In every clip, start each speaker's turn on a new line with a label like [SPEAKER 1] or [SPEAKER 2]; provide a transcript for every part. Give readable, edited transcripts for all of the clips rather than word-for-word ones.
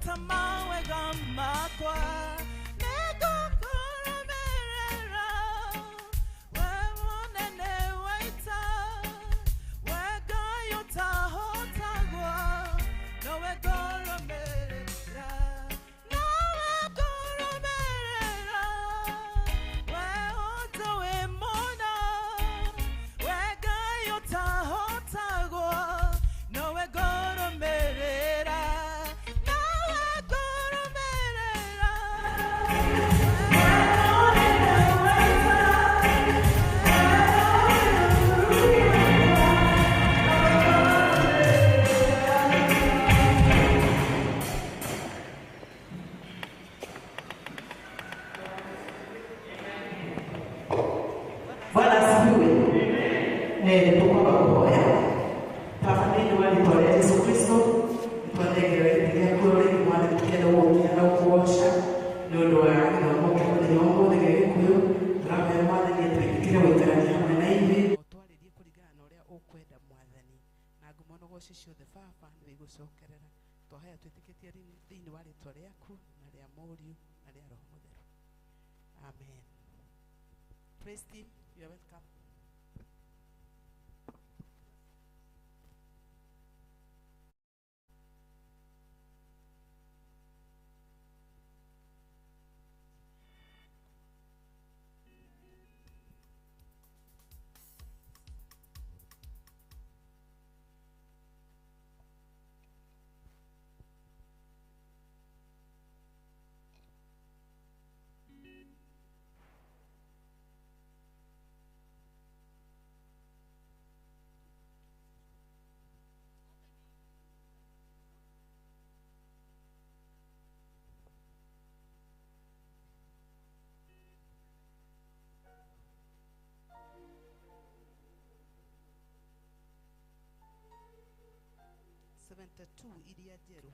[SPEAKER 1] Ta mawega makwa nĩngũkũrũmĩrĩra we mũnene wa ita we Ngai ũtahotagwo nowe ngũrũmĩrĩra nowe ngũrũmĩrĩra we ũtũĩ mũno we Ngai ũtahotagwo nowe ngũrũmĩrĩra nowe ngũrũmĩrĩra.
[SPEAKER 2] Bwana asifiwe. Tukwamba kuhoya. Baba thĩinĩ wa rĩtwa rĩa Jesu Kristo nĩtwanengera gĩtĩ gĩaku rĩngĩ Mwathani tũkĩenda gũgũkia na gũkũgoca nĩ ũndũ wa gĩthomo kĩa mũthenya wa ũmũthĩ gĩa Gĩkũyũ. Tũrahoya Mwathani twĩtĩkĩre gũikarania hamwe na ithuĩ ũtwarĩrie kũringana na ũrĩa ũkwenda Mwathani na ngumo na ũgoci ciothe Baba nĩwe igũcokerera. Twahoya twĩtĩkĩtie thĩinĩ wa rĩtwa rĩaku na rĩa Mũriũ na rĩa Roho Mũtheru. Amen. Praise team, you are welcome. 72 iria njerũ.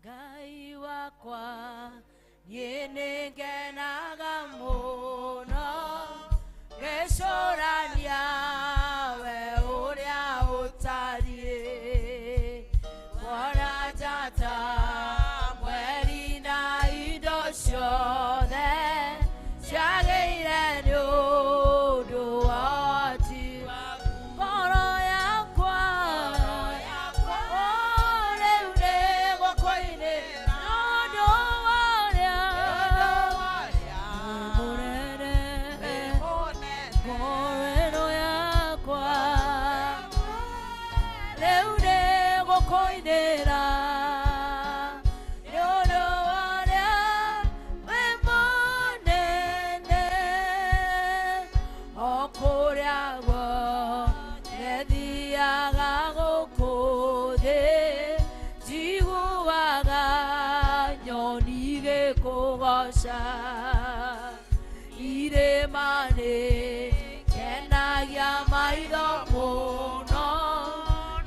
[SPEAKER 1] Ngai wakwa niĩ nĩngenaga mũno ngĩcũrania we ũrĩa ũtariĩ kuona njata mweri na indo ciothe ciagĩire nĩ ũndũ wa ũhoti waku. Ngoro yakwa rĩu nĩgũkũinĩra nĩ ũndũ wa ũrĩa mũnene ngoro ĩno yakwa rĩu nĩgũkũinĩra nĩ ũndũ wa ũrĩa wĩ mũnene o kũrĩa guothe thiaga gũkũ thĩ njiguaga nyoni igĩkũgooca irĩma-inĩ kenagia maitho mũno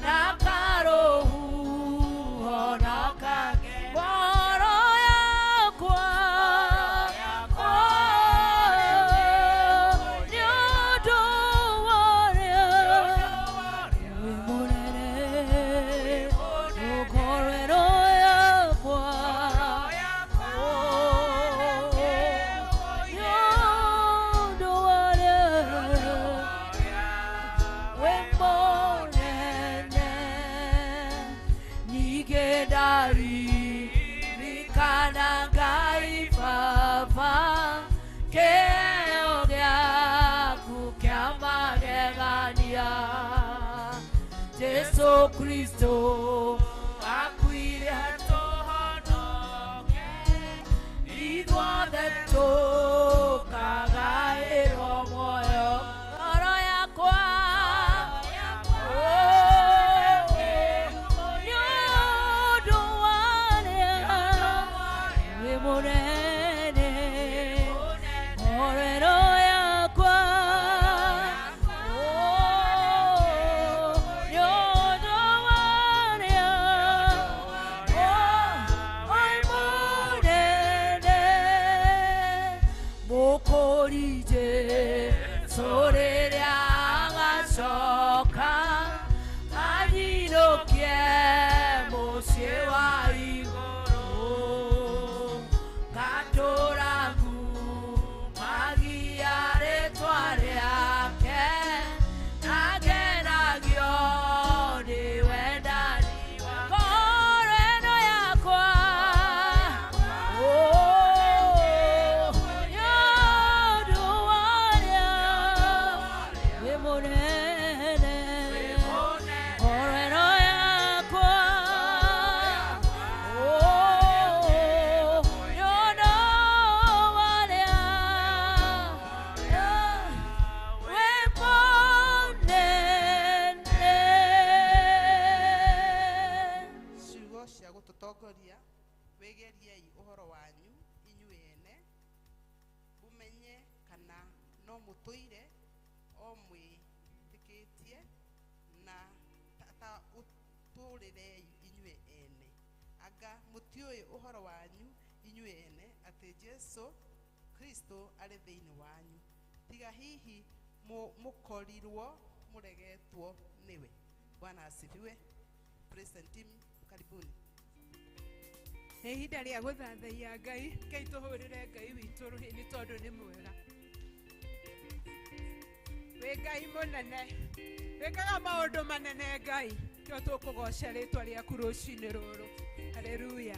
[SPEAKER 1] na karũhuho na ngoro yakwa nĩ ũndũ wa ũrĩa wĩ mũnene ngoro ĩno yakwa nĩ ũndũ wa ũrĩa wĩ mũnene ningĩ ndaririkana Ngai Baba kĩheo gĩaku kĩa magegania Jesu Kristo akuire tũhonoke ithuothe tũkagaĩrwo muoyo ngoro yakwa nĩ ũndũ wa ũrĩa wĩ mũnene ngoro ĩno yakwa nĩ ũndũ wa ũrĩa wĩ mũnene mũkũri Jesu Jesu rĩrĩa agacoka anyinũkie mũciĩ wa igũrũ ngatũra ngumagia rĩtwa rĩake na ngenagio nĩ wendani wa ngoro ĩno yakwa. Oh, nĩ ũndũ warĩa wĩ mũnene ngoro ĩno yakwa. Oh, nĩ ũndũ warĩa wĩ mũnene.
[SPEAKER 2] Ciugo cia gũtũtongoria wĩgeriei ũhoro wanyu inyuĩ ene mũmenye kana no mũtũire o mwĩtĩkĩtie na ta ũtũrĩrei inyuĩ ene anga mũtiũĩ ũhoro wanyu inyuĩ ene atĩ Jesu Kristo arĩ thĩinĩ wanyu tiga hihi mũkorirwo mũregetwo nĩwe. Bwana asifiwe. Praise and team, karibuni.
[SPEAKER 3] Nĩ ihinda rĩa gũthathaiya Ngai, Ngai tũhũrĩre Ngai witũ rũhĩ nĩ tondũ nĩ mwega. Wĩ Ngai mũnene, wĩkaga maũndũ manene Ngai, nĩkĩo tũkũgoca rĩtwa rĩaku rũcinĩ rũrũ. Haleluya.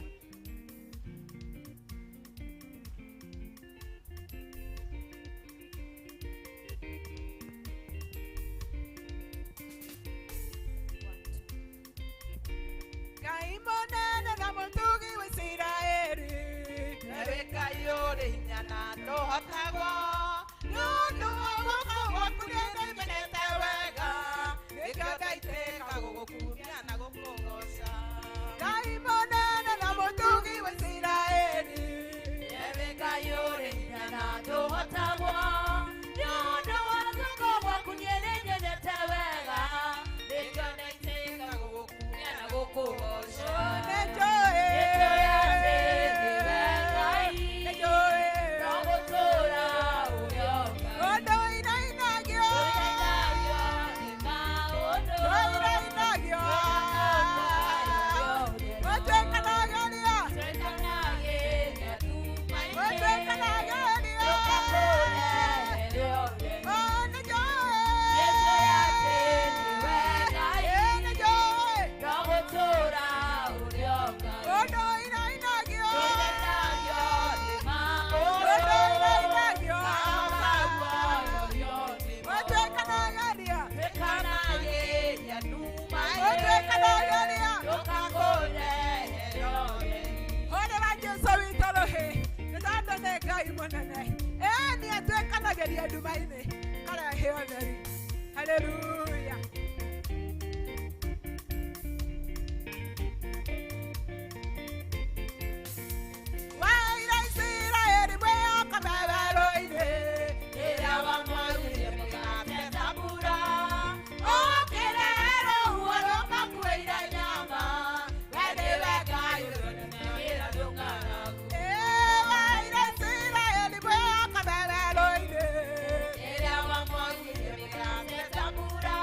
[SPEAKER 3] Ngai mũnene na mũtugi wa Isiraeli,
[SPEAKER 2] Ewe Ngai ũrĩ hinya na ndũhotagwo nĩ ũndũ wa guoko gwaku nĩndĩmenete wega nĩkĩo ndaitĩka gũgũkumia na gũkũgoca.
[SPEAKER 3] Ngai mũnene na mũtugi wa Isiraeli,
[SPEAKER 1] Ewe Ngai ũrĩ hinya na ndũhotagwo nĩ ũndũ wa guoko gwaku niĩ nĩnyonete wega nĩkĩo ndaitĩka gũgũkumia na gũkũgoca.
[SPEAKER 3] Nĩnjũĩ,
[SPEAKER 1] Nĩnjũĩ atĩ nĩwe Ngai,
[SPEAKER 3] nĩnjũĩ,
[SPEAKER 1] no gũtũũra ũrĩ o Ngai.
[SPEAKER 3] ũndũ ũinainagio,
[SPEAKER 1] Ũinainagio nĩ maũndũ,
[SPEAKER 3] ũinainagio, ũtuĩkanagĩria,
[SPEAKER 1] Twĩkanagĩria nduma-inĩ,
[SPEAKER 3] ũtuĩkanagĩria,
[SPEAKER 1] tũkakũrehere ũgeni.
[SPEAKER 3] Oh, nĩnjũĩ,
[SPEAKER 1] Nĩnjũĩ atĩ nĩwe Ngai,
[SPEAKER 3] nĩnjũĩ,
[SPEAKER 1] no gũtũũra ũrĩ o Ngai.
[SPEAKER 3] ũndũ ũinainagio,
[SPEAKER 1] Tũinainagio nĩ maũndũ,
[SPEAKER 3] ũndũ ũinainagio,
[SPEAKER 1] tũkaguoyohio nĩ
[SPEAKER 3] ũtuĩkanagĩria,
[SPEAKER 1] Twĩkanagĩria nduma-inĩ,
[SPEAKER 3] ũtuĩkanagĩria.
[SPEAKER 1] tũkakũrehere ũgeni.
[SPEAKER 3] Hũrĩra Jesũ witũ rũhĩ, nĩ tondũ nĩ Ngai mũnene. Ĩĩ nĩ atuĩkanagĩria nduma-inĩ, karehe ũtheri. Haleluya. Waira Isiraeli mwĩhoka me werũ-inĩ,
[SPEAKER 1] Rĩrĩa wamorire mũgate ta mbura, ũkĩrehe rũhuho rũmakuĩire nyama, we nĩwe Ngai ũrĩa ũnene ndũng'aragu.
[SPEAKER 3] Ĩĩ waira Isiraeli mwĩhoka me werũ-inĩ,
[SPEAKER 1] Rĩrĩa wamorire mũgate ta mbura,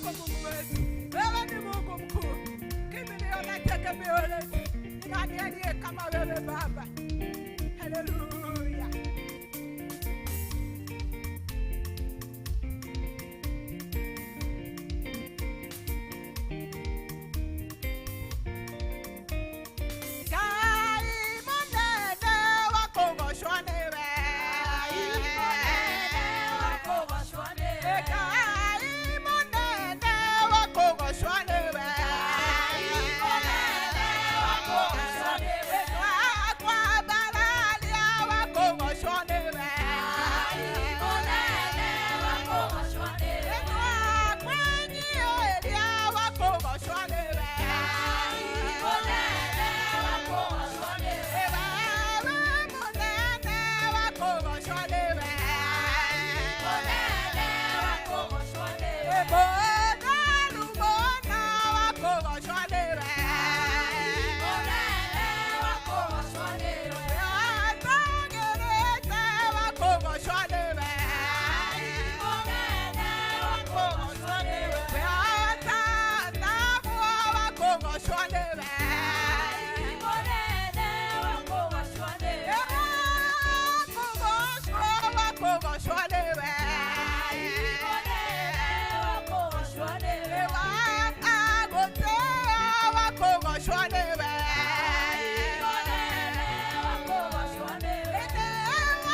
[SPEAKER 3] kwako Mungu wetu. Wewe ni Mungu mkuu, kimbilio na tegemeo letu. Ni nani aliye kama wewe Baba? Haleluya. Ngai mũnene wa kũgocwo nĩwe. Ngai mũnene wa kũgocwo nĩwe. Kwambararia wa kũgocwo nĩwe. Kwĩnyiihĩria wa kũgocwo nĩwe. Wewe mũnene wa kũgocwo nĩwe. Mũtheru mũno wa kũgocwo nĩwe. Atagĩrĩte wa kũgocwo nĩwe. Atatagwo wa kũgocwo nĩwe. Kũgocwo wa kũgocwo nĩwe. Agũtĩĩa wa kũgocwo nĩwe.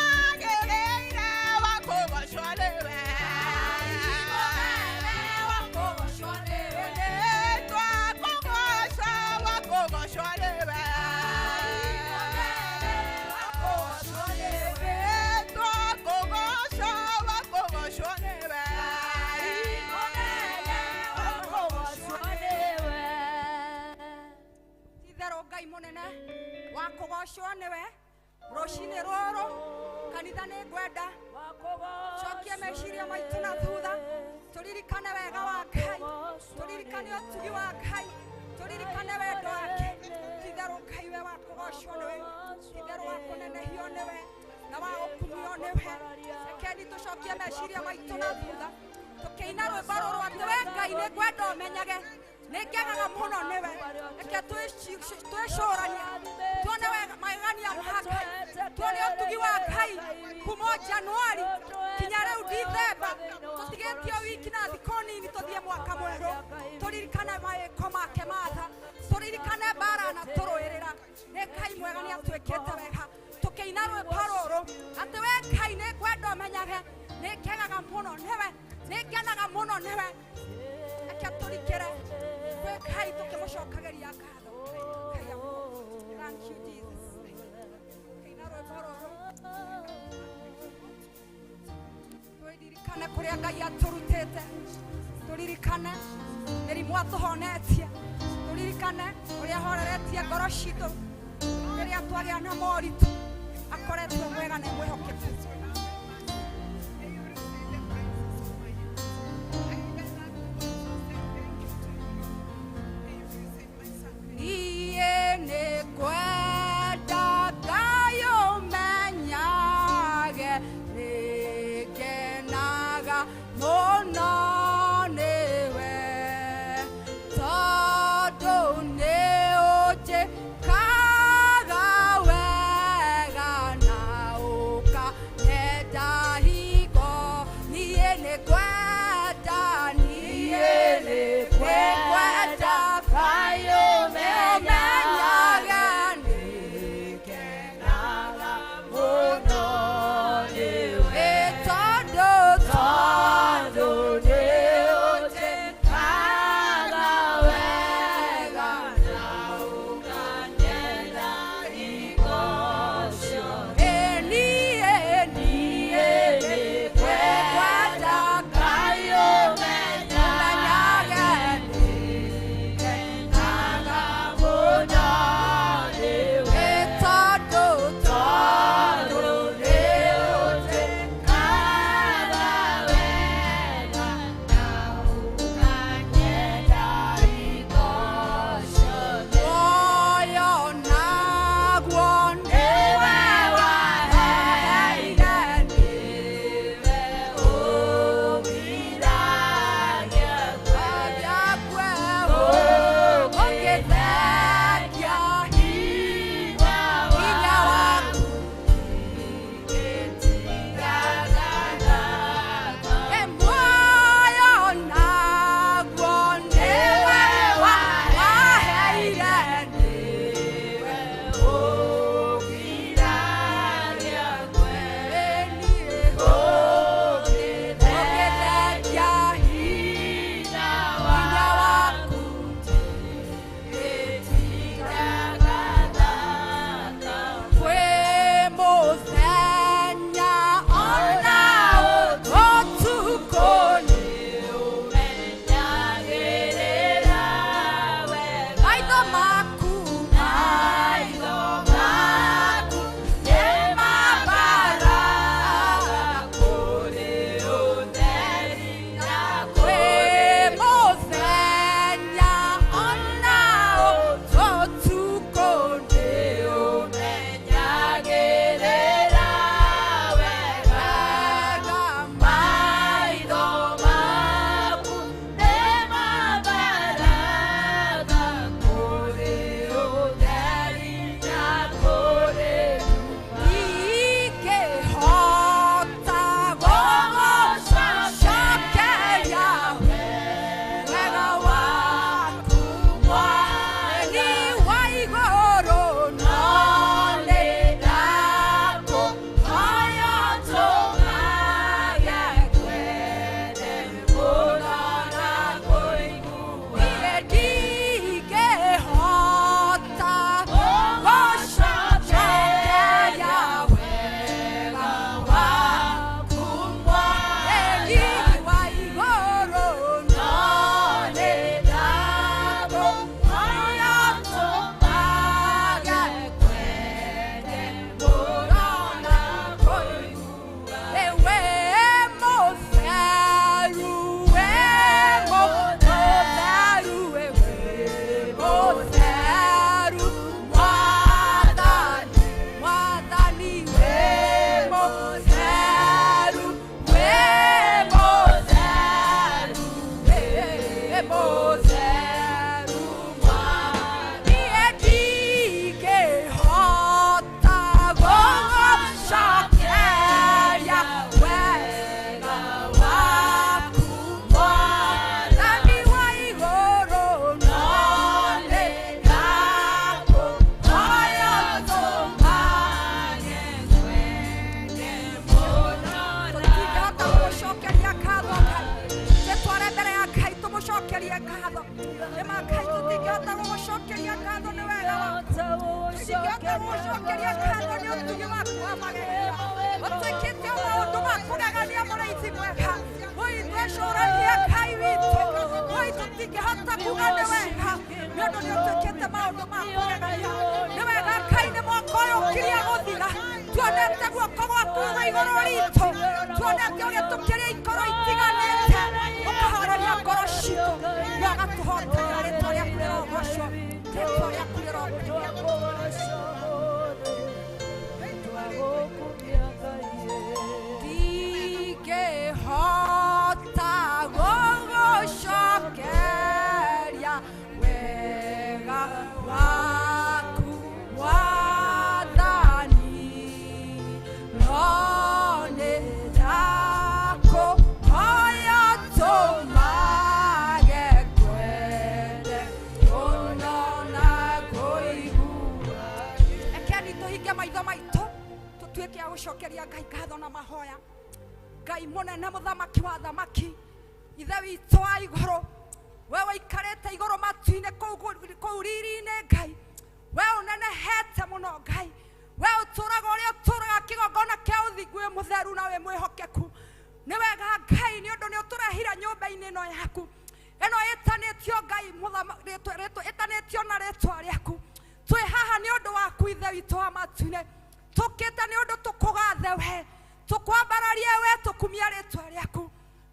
[SPEAKER 3] Wagĩrĩire wa kũgocwo nĩwe. Twakũgoca wa kũgocwo nĩwe. Twakũgoca wa kũgocwo nĩwe.
[SPEAKER 4] Itherũ Ngai mũnene wa kũgocwo nĩwe rũcinĩ rũrũ kanitha nĩ ngwenda cokie meciria maitũ na thutha tũririkane wega wa Ngai, tũririkane ũtugi wa Ngai, tũririkane wendo wake. Itherũ Ngai we wa kũgocwo nĩwe, itherũ wa kũnenehio nĩwe na wa gũkumio nĩwe. Rekeni tũcokie meciria maitũ na thutha tũkĩina rwĩmbo rũrũ atĩ we Ngai nĩ ngwenda ũmenyage nĩ ngegaga mũno nĩwe. Reke twĩcũranie tuone wega magegania ma Ngai, tuone ũtugi wa Ngai kuma o Januari kinya rĩu Dithemba, tũtigĩtio wiki na thikũ nini tũthiĩ mwaka mwerũ. Tũririkane mawĩko make matha, tũririkane mbara na tũrũĩrĩra. Nĩ Ngai mwega, nĩ atwĩkĩte wega. Tũkĩina rwĩmbo rũrũ atĩ we Ngai nĩ ngwenda ũmenyage nĩ ngegaga mũno nĩwe, nĩ ngenaga mũno nĩwe. Reke tũrikĩre kwĩ Ngai tũkĩmũcokagĩria ngatho. Ngai akũgoce. Thank you, Jesus. Tũkĩina rwĩmbo rũrũ twĩririkane kũrĩa Ngai atũrutĩte, tũririkane mĩrimũ atũhonetie, tũririkane ũrĩa ahoreretie ngoro citũ rĩrĩa twagĩa na moritũ. Akoretwo mwega na mwĩhokeku.
[SPEAKER 3] May you receive the praises of my heart. I even like to also say thank you to you. May you receive my sacrifice.
[SPEAKER 4] Niĩ nĩ ngwenda Ngai ũmenyage nĩ ngenaga mũno nĩwe, tondũ nĩ ũnjĩkaga wega na ũkanyenda hingo. Niĩ nĩ ngwenda, niĩ nĩ ngwenda Ngai ũmenyage nĩ ngenaga mũno nĩwe, tondũ
[SPEAKER 1] Nĩ mũtheru Niĩ ndingĩhota gũgũcokeria wega waku Mwathani wa igũrũ no nĩ ndakũhoya ũtũmage ngwende mũno.
[SPEAKER 4] Tũtingĩhota gũgũcokeria ngatho Ngai. Tũtware mbere ya Ngai tũmũcokerie ngatho. Nĩma Ngai tũtingĩhota gũgũcokeria ngatho nĩ wega waku. Tũtingĩhota gũgũcokeria ngatho nĩ ũtugi waku wa magegania. Ũtwĩkĩte o maũndũ ma kũgegania mũrĩithi mwega. Wũi twecũrania Ngai witũ. Wũi tũtingĩhota kuga nĩ wega. Nĩ ũndũ nĩ ũtwĩkĩte maũndũ ma kũgegania. Nĩ wega Ngai nĩ mwaka ũyũ ũkirie gũthira. Tuonete guoko gwaku wĩ igũrũ ritũ. Tuonete ũgĩtũkĩria ikoro itiganĩte. Ũkahoreria ngoro citũ. Na ũgatũhotanĩra rĩtwa rĩaku rĩrogocwo. Rĩtwa rĩaku rĩrogocwo. Ndingĩhota gũgũcokeria wega waku Mwathani, no nĩ ndakũhoya tũmage ngwende mũno na kũigua. Rekeni tũhinge maitho maitũ tũtuĩke a gũcokeria Ngai ngatho na mahoya. Ngai mũnene mũthamaki wa thamaki ithe witũ wa igũrũ we wĩikarĩte igũrũ matu-inĩ kũu riri-inĩ Ngai we ũnenehete mũno Ngai we ũtũraga ũrĩa ũtũraga kĩgongona kĩa ũthingu wĩ mũtheru na wĩ mwĩhokeku. Nĩ wega Ngai nĩ ũndũ nĩ ũtũrehire nyũmba-inĩ ĩno yaku ĩno ĩtanĩtio Ngai ĩtanĩtio na rĩtwa rĩaku. Twĩ haha nĩ ũndũ waku ithe witũ wa matu-inĩ tũkĩte nĩ ũndũ tũkũgathe we tũkwambararie we tũkumia rĩtwa rĩaku.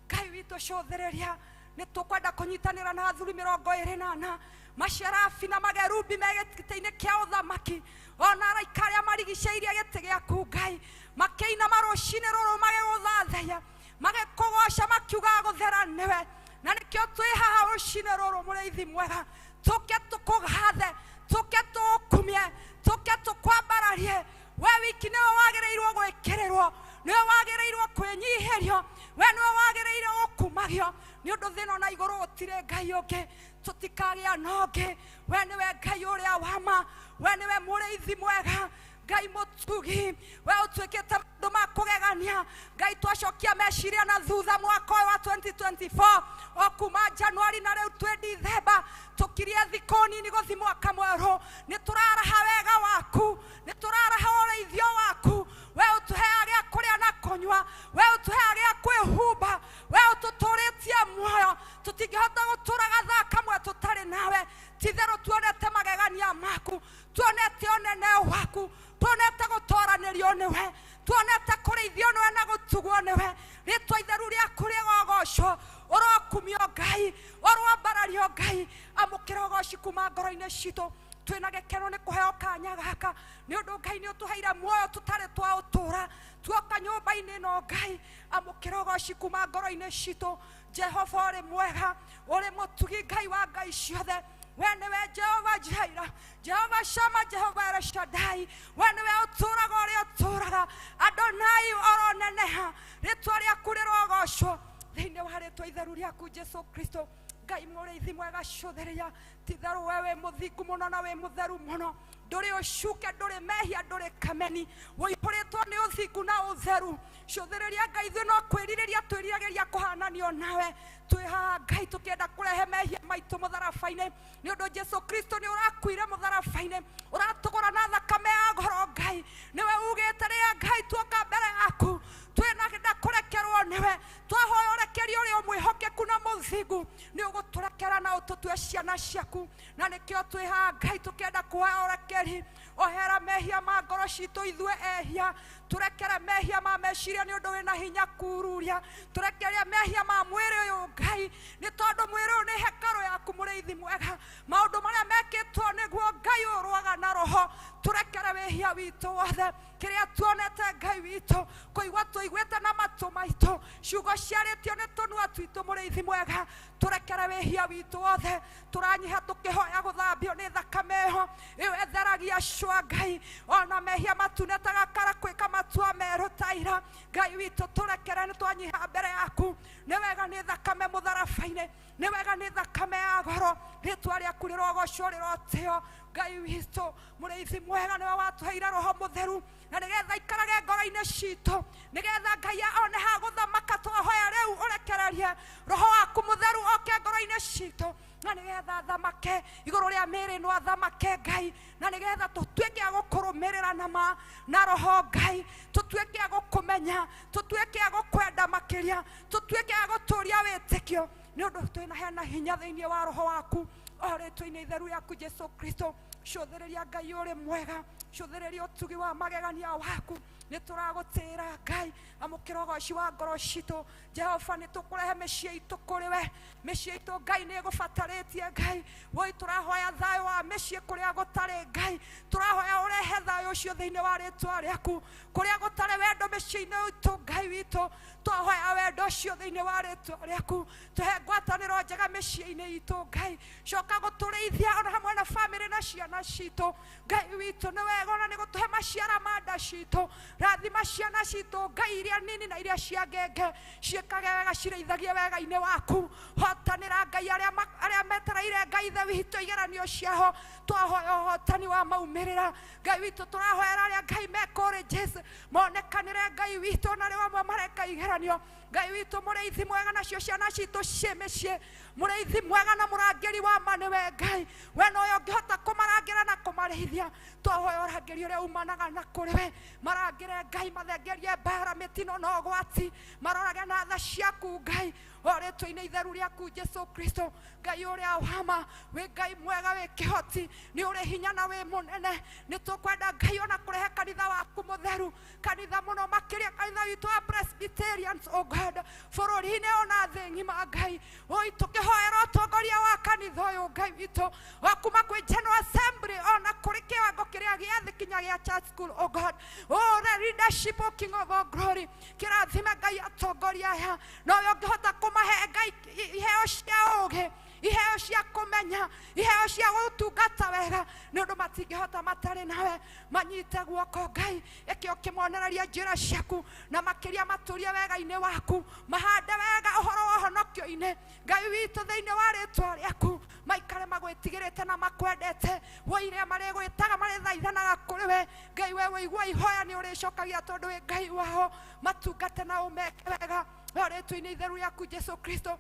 [SPEAKER 4] Ngai witũ cũthĩrĩria nĩ tũkwenda kũnyitanĩra na athuri 24 macerabi na magerubi me gĩtĩ-inĩ kĩa ũthamaki ona araika arĩa marigicĩirie gĩtĩ gĩaku Ngai makĩinama rũcinĩ rũrũ magĩgũthathaiya magĩkũgoca makiuga gũthera nĩwe. Na nĩkĩo twĩ haha rũcinĩ rũrũ mũrĩithi mwega tũke tũkũgathe tũke tũgũkumie tũke tũkwambararie. We wiki nĩwe wagĩrĩirwo gwĩkĩrĩrwo nĩwe wagĩrĩirwo kwĩnyihĩrio we nĩwe wagĩrĩirwo gũkumagio nĩ ũndũ thĩ ĩno na igũrũ gũtirĩ Ngai ũngĩ tũtikagĩa na ũngĩ. We nĩwe Ngai ũrĩa wa ma we nĩwe mũrĩithi mwega Ngai mũtugi we ũtuĩkĩte maũndũ ma kũgegania. Ngai twacokia meciria na thutha mwaka ũyũ wa 2024 o kuma Januari na rĩu twĩ Dithemba tũkirie thikũ nini gũthi mwaka mwerũ. Nĩ tũraraha wega waku nĩ tũraraha ũrĩithio waku. We ũtũheaga gĩa kũrĩa na kũnyua we ũtũheaga gĩa kwĩhumba we ũtũtũrĩtie muoyo. Tũtingĩhota gũtũra gathaa kamwe tũtarĩ nawe. Titherũ tuonete magegania maku tuonete ũnene waku tuonete gũtoranĩrio nĩwe tuonete kũrĩithio nĩwe na gũtugwo nĩwe. Rĩtwa itheru rĩaku rĩgogocwo ũrokumio Ngai ũroambarario Ngai. Amũkĩra ũgoci kuma ngoro-inĩ citũ. Twĩna gĩkeno nĩ kũheo kanya gaka nĩ ũndũ Ngai nĩ ũtũheire muoyo tũtarĩ twaũtũra. Tuoka nyũmba-inĩ ĩno Ngai amũkĩra ũgoci kuma ngoro-inĩ citũ. Jehova ũrĩ mwega ũrĩ mũtugi Ngai wa Ngai ciothe. We nĩwe Jehova Jaira Jehova Shama Jehova El Shaddai. We nĩwe ũtũraga ũrĩa ũtũraga Adonai oroneneha rĩtwa rĩaku rĩrogocwo thĩinĩ wa rĩtwa itheru rĩaku Jesu Kristo. Ngai mũrĩithi mwega cũthĩrĩria titherũ we wĩ mũthingu mũno na wĩ mũtheru mũno ndũrĩ ũcuke ndũrĩ mehia ndũrĩ kameni ũihũrĩtwo nĩ ũthingu na ũtheru. Cũthĩrĩria Ngai ithuĩ no kwĩrirĩria twĩriragĩria kũhananio nawe. Twĩ haha Ngai tũkĩenda kũrehe mehia maitũ mũtharaba-inĩ nĩ ũndũ Jesu Kristo nĩ ũrakuire mũtharaba-inĩ ũratũgũra na thakame ya goro Ngai nĩwe ugĩte rĩrĩa Ngai tuoka mbere yaku twĩna kũrekerwo nĩwe twahoya ũrekeri ũrĩa mwĩhokeku na mũthingu nĩ ũgũtũrekera na ũtũtue ciana ciaku. Na nĩkĩo twĩ haha Ngai tũkĩenda kuoya ũrekeri ohera mehia ma ngoro citũ ithuĩ ehia tũrekere mehia ma meciria nĩ ũndũ wĩna hinya kururia tũrekerie mehia ma mwĩrĩ ũyũ Ngai nĩ tondũ mwĩrĩ ũyũ nĩ hekarũ yaku mũrĩithi mwega. Maũndũ marĩa mekĩtwo nĩguo Ngai ũrũaga na roho tũrekere wĩhia witũ wothe. Kĩrĩa tuonete Ngai witũ kũigua tũiguĩte na matũ maitũ ciugo ciarĩtio nĩ tũnua twitũ mũrĩithi mwega tũrekere wĩhia witũ wothe tũranyiha tũkĩhoya gũthambio nĩ thakame ĩyo ĩyo ĩtheragia cua Ngai ona mehia matune ta gakara kwĩka matua merũ ta ira Ngai witũ tũrekere nĩ twanyiha mbere yaku nĩ wega nĩ thakame mũtharaba-inĩ nĩ wega nĩ thakame ya goro rĩtwa rĩaku rĩrogocwo rĩrotĩo Ngai witũ mũrĩithi mwega nĩwe watũheire roho mũtheru na nĩgetha ikarage ngoro-inĩ citũ nĩgetha Ngai one ha gũthamaka twahoya rĩu ũrekererie roho waku mũtheru oke ngoro-inĩ citũ na nĩgetha athamake igũrũ rĩa mĩĩrĩ ĩno athamake Ngai na nĩgetha tũtuĩke a gũkũrũmĩrĩra na ma na roho Ngai tũtuĩke a gũkũmenya tũtuĩke a gũkwenda makĩria tũtuĩke a gũtũria wĩtĩkio nĩ ũndũ twĩna hena hinya thĩinĩ wa roho waku o rĩtwa-inĩ itheru rĩaku Jesu Kristo cũthĩrĩria Ngai ũrĩ mwega cũthĩrĩria ũtugi wa magegania waku nĩ tũragũtĩĩra Ngai amũkĩra ũgoci wa ngoro citũ Jehova nĩ tũkũrehe mĩciĩ itũ kũrĩ we mĩciĩ itũ Ngai nĩ ĩgũbatarĩtie Ngai woi tũrahoya thayũ wa mĩciĩ kũrĩa gũtarĩ Ngai tũrahoya ũrehe thayũ ũcio thĩinĩ wa rĩtwa rĩaku kũrĩa gũtarĩ wendo mĩciĩ-inĩ itũ Ngai witũ twahoya wendo ũcio thĩinĩ wa rĩtwa rĩaku tũhe ngwatanĩro njega mĩciĩ-inĩ itũ Ngai coka gũtũrĩithia ona hamwe na bamĩrĩ na ciana citũ Ngai witũ nĩ wega ona nĩ gũtũhe maciara ma nda citũ rathima ciana citũ Ngai iria nini na iria cia ngenge ciĩkage wega cirĩithagie wega-inĩ waku hotanĩra Ngai arĩa metereire Ngai ithe witũ igeranio ciao twahoya ũhotani wa maumĩrĩra Ngai witũ tũrahoera arĩa Ngai me colleges monekanĩre Ngai witũ na rĩu amwe mareka igeranio Ngai witũ mũrĩithi mwega nacio ciana citũ ciĩ mĩciĩ mũrĩithi mwega na mũrangĩri wa ma nĩwe Ngai we nowe ũngĩhota kũmarangĩra na kũmarĩithia twahoya ũrangĩri ũrĩa umanaga na kũrĩ we marangĩre Ngai mathengerie mbara mĩtino na ũgwati marorage na tha ciaku Ngai o rĩtwa-inĩ itheru rĩaku Jesu Kristo Ngai ũrĩa wama wĩ Ngai mwega wĩ kĩhoti nĩ ũrĩ hinya na wĩ mũnene nĩ tũkwenda Ngai ona kũrehe kanitha waku mũtheru kanitha mũno makĩria kanitha witũ wa Presbyterians oh God bũrũri-inĩ ona thĩ ng'ima Ngai oi tũkĩhoera ũtongoria wa kanitha ũyũ Ngai witũ wa kuma kwĩ General Assembly ona kũrĩ kĩwango kĩrĩa gĩa thĩ kinya gĩa church school oh God oh the leadership oh King of all glory kĩrathime Ngai atongoria aya nowe ũngĩhota kũmahe Ngai iheo cia ũũgĩ iheo cia kũmenya iheo cia gũtungata wega nĩ ũndũ matingĩhota matarĩ nawe manyite guoko Ngai ĩkĩo kĩmonereria njĩra ciaku na makĩria matũrie wega-inĩ waku mahande wega ũhoro wa ũhonokio-inĩ Ngai witũ thĩinĩ wa rĩtwa rĩaku maikare magwĩtigĩrĩte na makwendete woiria marĩgwĩtaga marĩthaithanaga kũrĩ we Ngai we wĩigua ihoya nĩ ũrĩcokagia tondũ wĩ Ngai wao matungate na ũmeke wega o rĩtwa-inĩ itheru rĩaku Jesu Kristo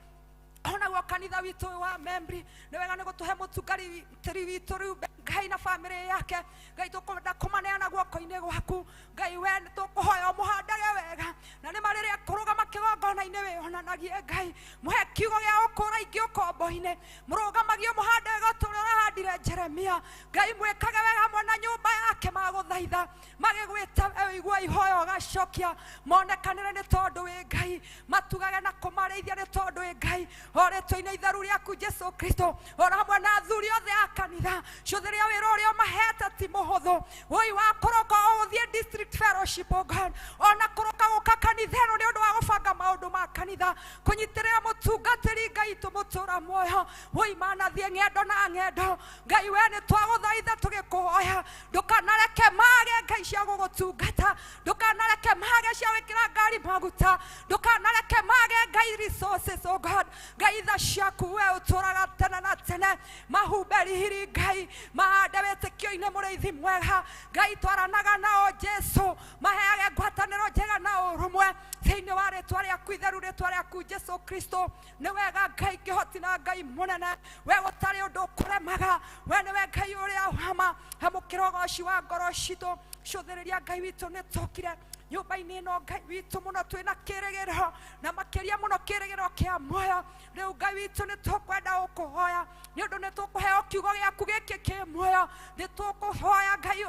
[SPEAKER 4] onaguo kanitha witũ wa Membri nĩ wega nĩ gũtũhe mũtungatĩri witũ rĩu Ngai na bamĩrĩ yake Ngai tũkwenda kũmaneana guoko-inĩ gwaku Ngai we nĩ tũkũhoya ũmũhandage wega na nĩ ma rĩrĩa kũrũgama kĩgongona-inĩ wĩonanagie Ngai mũhe kiugo gĩa gũkũra ingĩ ũkombo-inĩ mũrũgamagie ũmũhande wega ta ũrĩa ũrahandire Jeremia Ngai mwĩkage wega hamwe na nyũmba yake magũthaitha magĩgwĩta wĩigua ihoya ũgacokia monekanĩre nĩ tondũ wĩ Ngai matugage na kũmarĩithia nĩ tondũ wĩ Ngai o rĩtwa-inĩ itheru rĩaku Jesu Kristo ona hamwe na athuri othe a kanitha cũthĩrĩria wĩra ũrĩa ũmahete ti mũhũthũ woi wa kũroka ũgũthiĩ district fellowship oh God ona kũroka gũka kanitha ĩno nĩ ũndũ wa gũbanga maũndũ ma kanitha kũnyitĩrĩra mũtungatĩri Ngai tũmũtũra muoyo woi manathiĩ ng'endo na ng'endo Ngai we nĩ twagũthaitha tũgĩkũhoya ndũkanareke mage Ngai cia gũgũtungata ndũkanareke mage cia gwĩkĩra ngari maguta ndũkanareke mage Ngai resources oh God Ngai tha ciaku we ũtũraga tene na tene mahumbe riri Ngai mahande wĩtĩkio-inĩ mũrĩithi mwega Ngai twaranaga nao Jesu maheage ngwatanĩro njega na ũrũmwe thĩinĩ wa rĩtwa rĩaku itheru rĩtwa rĩaku Jesu Kristo nĩ wega Ngai kĩhoti na Ngai mũnene we gũtarĩ ũndũ ũkũremaga we nĩwe Ngai ũrĩa wama amũkĩra ũgoci wa ngoro citũ cũthĩrĩria Ngai witũ nĩ tũkire nyũmba-inĩ ĩno Ngai witũ mũno twĩna kĩrĩgĩrĩro na makĩria mũno kĩrĩgĩrĩro kĩa muoyo rĩu Ngai witũ nĩ tũkwenda gũkũhoya nĩ ũndũ nĩ tũkũheo kiugo gĩaku gĩkĩ kĩ muoyo nĩ tũkũhoya Ngai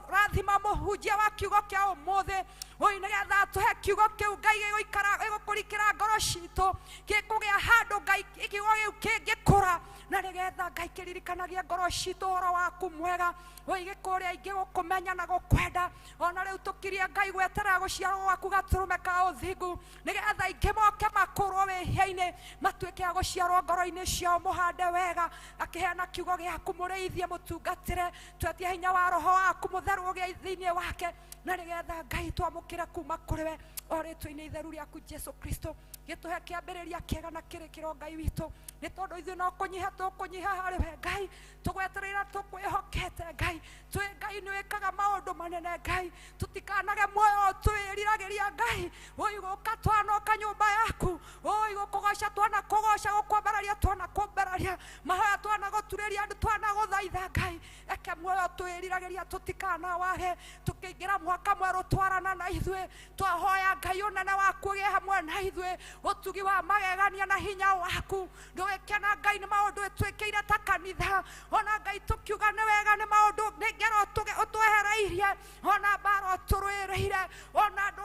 [SPEAKER 4] ũrathima mũhunjia wa kiugo kĩa ũmũthĩ oi nĩgetha atũhe kiugo kĩu Ngai gĩgũikara gĩgũkũrikĩra ngoro citũ gĩkũgĩa handũ Ngai kiugo kĩu kĩngĩkũra na nĩgetha Ngai Ngai kĩririkanagia ngoro citũ ũhoro waku mwega ũige kũrĩa ingĩ gũkũmenya na gũkwenda ona rĩu tũkirie Ngai gweterera gũciarwo gwaku gatũrũme ka ũthingu nĩgetha ingĩ moke makũrwo wĩhia-inĩ matuĩke a gũciarwo ngoro-inĩ ciao mũhande wega akĩheana kiugo gĩaku mũrĩithie mũtungatĩre twetie hinya wa roho waku mũtheru ũgĩe thĩinĩ wake na nĩgetha Ngai twamũkĩre kuma kũrĩ we o rĩtwa-inĩ itheru rĩaku Jesu Kristo gĩtũhe kĩambĩrĩria kĩega na kĩrĩkĩro Ngai witũ nĩ tondũ ithuĩ no kũnyiha tũkũnyiha harĩ we Ngai tũgwetereire tũkwĩhokete Ngai twĩ Ngai nĩ wĩkaga maũndũ manene Ngai tũtikanage muoyo twĩriragĩria Ngai ũi gũka twanoka nyũmba yaku ũi gũkũgoca twana kũgoca gũkwambararia twana kwambararia mahoya twana gũturĩria andũ twana gũthaitha Ngai eke muoyo twĩriragĩria tũtikanawage tũkĩingĩra mwaka mwerũ twarana na ithuĩ twahoya Ngai ũnene waku ũgĩe hamwe na ithuĩ ũtugi wa magegania na hinya waku ndũgĩkena Ngai nĩ maũndũ ĩtwĩkĩire ta kanitha ona Ngai tũkiuga nĩ wega nĩ maũndũ nĩ ngero ũtwehereirie ona mbara ũtũrũĩrĩire ona andũ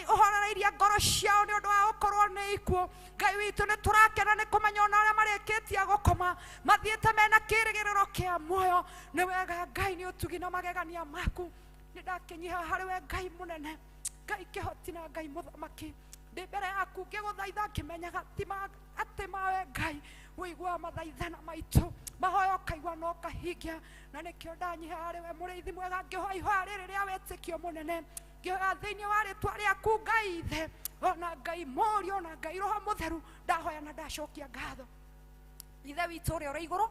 [SPEAKER 4] ũhorereirie ngoro ciao nĩ ũndũ wa gũkorwo nĩ ikuũ Ngai witũ nĩ tũrakena nĩ kũmenya ona arĩa marĩkĩtie gũkoma mathiĩte mena kĩrĩgĩrĩro kĩa muoyo nĩ wega Ngai nĩ ũtugi na magegania maku nĩ ndakĩnyiha harĩ we Ngai mũnene Ngai kĩhoti na Ngai mũthamaki ndĩ mbere yaku ngĩgũthaitha ngĩmenyaga atĩ mawe Ngai ũiguaga mathaithana maitũ mahoya ũkaigua na ũkahingia na nĩkĩo ndanyiha harĩ we mũrĩithi mwega ngĩhoya ihoya rĩrĩ rĩa wĩtĩkio mũnene ngĩhoya thĩinĩ wa rĩtwa rĩaku Ngai ithe ona Ngai Mũriũ ona Ngai Roho Mũtheru ndahoya na ndacokia ngatho Ithe witũ ũrĩa ũrĩ igũrũ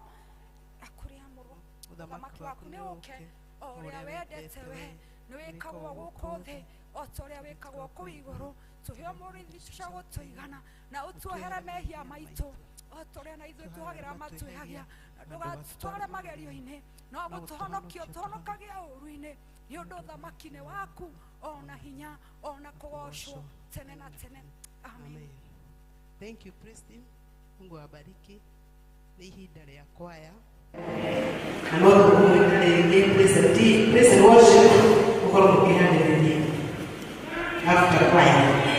[SPEAKER 4] akũrĩamũrwo ũthamaki waku nĩ ũke o ũrĩa wendete we nĩ wĩkagwo gũkũ thĩ o ta ũrĩa wĩkagwo kũu igũrũ tũhe ũmũrĩithi cia gũtũigana na ũtuohere mehia maitũ o ta ũrĩa na ithuĩ tuohagĩra matwĩhagia na ndũgatũtware magerio-inĩ no gũtũhonokia ũtũhonokagia ũũru-inĩ nĩ ũndũ ũthamaki nĩ waku ona hinya ona kũgocwo tene na tene. Amen.
[SPEAKER 2] Thank you, Christine. Mungu awabariki. Nĩ ihinda rĩa kwaya na no tũkũmwĩta rĩngĩ praise and worship mũkorwo mũkĩharĩrĩria after choir.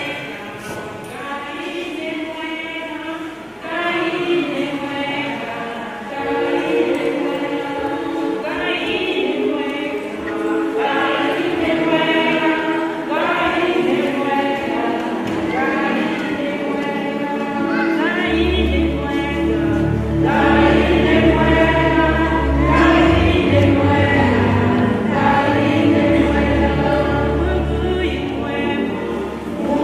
[SPEAKER 1] Mungu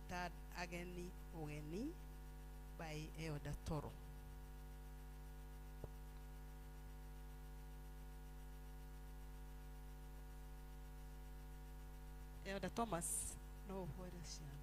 [SPEAKER 2] Kũnyita ageni ũgeni by Elder Toro. Elder Thomas, no ũhoere ciana.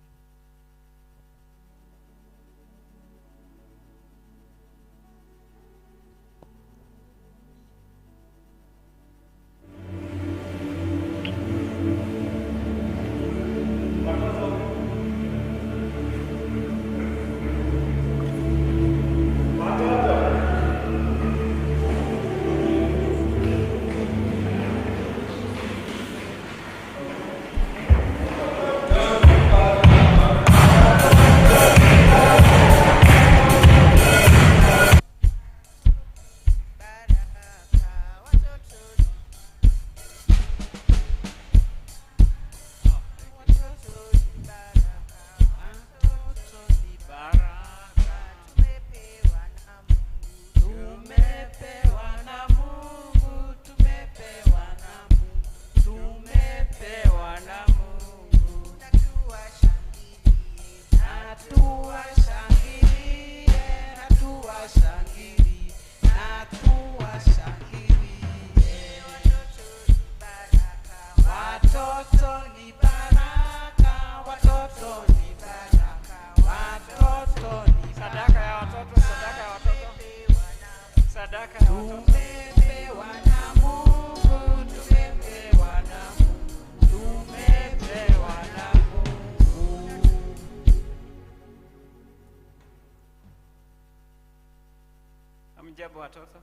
[SPEAKER 5] Hamjambo watoto,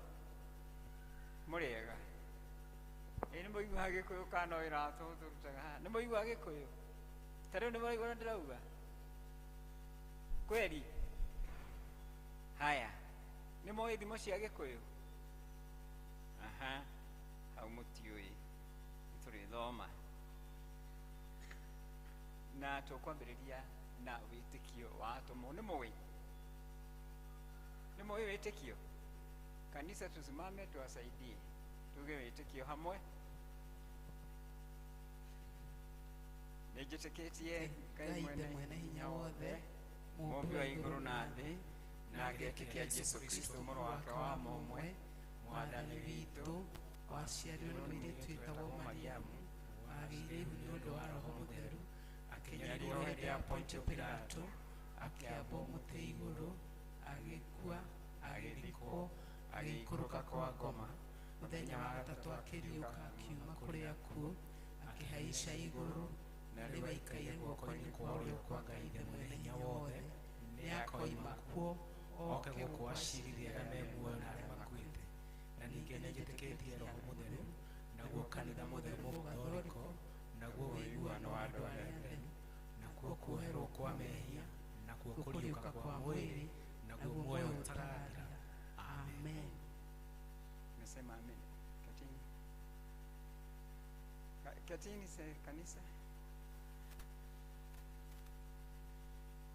[SPEAKER 5] mũrĩega? Ĩ nĩ mũiguaga Gĩkũyũ kana no ĩratũ tũrutaga haha? Nĩ mũiguaga Gĩkũyũ? Ta rĩu nĩ mũraigua ũrĩa ndĩrauga? Kweli? Haya, nĩ mũĩ thimo cia Gĩkũyũ? Aha, hau mũtiũĩ, nĩtũrĩthoma na tũkwambĩrĩria na wĩtĩkio wa atũmwo. Nĩ mũĩ? Nĩ mũĩ wĩtĩkio? Kanisa, tusimame tuwasaidie, tuge wĩtĩkio hamwe. Nĩnjĩtĩkĩtie Ngai
[SPEAKER 2] Ithe mwene hinya wothe,
[SPEAKER 5] mũmbi wa igũrũ na thĩ, na ngetĩkia Jesũ Kristo mũrũ wake wa mũmwe, mwathani witũ,
[SPEAKER 2] waciarirwo nĩ mũirĩtu wĩtagwo Mariamu, wagĩire ihu nĩ ũndũ wa Roho Mũtheru, akĩnyarirwo hĩndĩ ya Pontio Pilato, akĩambwo mũtĩ igũrũ, agĩkua, agĩthikwo, agĩikũrũka kwa ngoma. Mũthenya wa gatatũ akĩriũka akiuma kũrĩ akuũ, akĩhaica igũrũ, na rĩu aikaire guoko-inĩ kwa ũrĩo kwa Ngai Ithe mwene hinya wothe. Nĩakoima kuo oke gũkũ acirithie arĩa me muoyo na arĩa makuĩte. Na ningĩ nĩnjĩtĩkĩtie Roho Mũtheru, naguo kanitha mũtheru Mũgathoriko, naguo ũiguano wa andũ arĩa atheru, nakuo kuoherwo kwa mehia, nakuo kũriũka kwa mwĩrĩ, naguo muoyo ũtagathira. Amen.
[SPEAKER 5] Nasema amen. Ketini. Ketini se kanisa.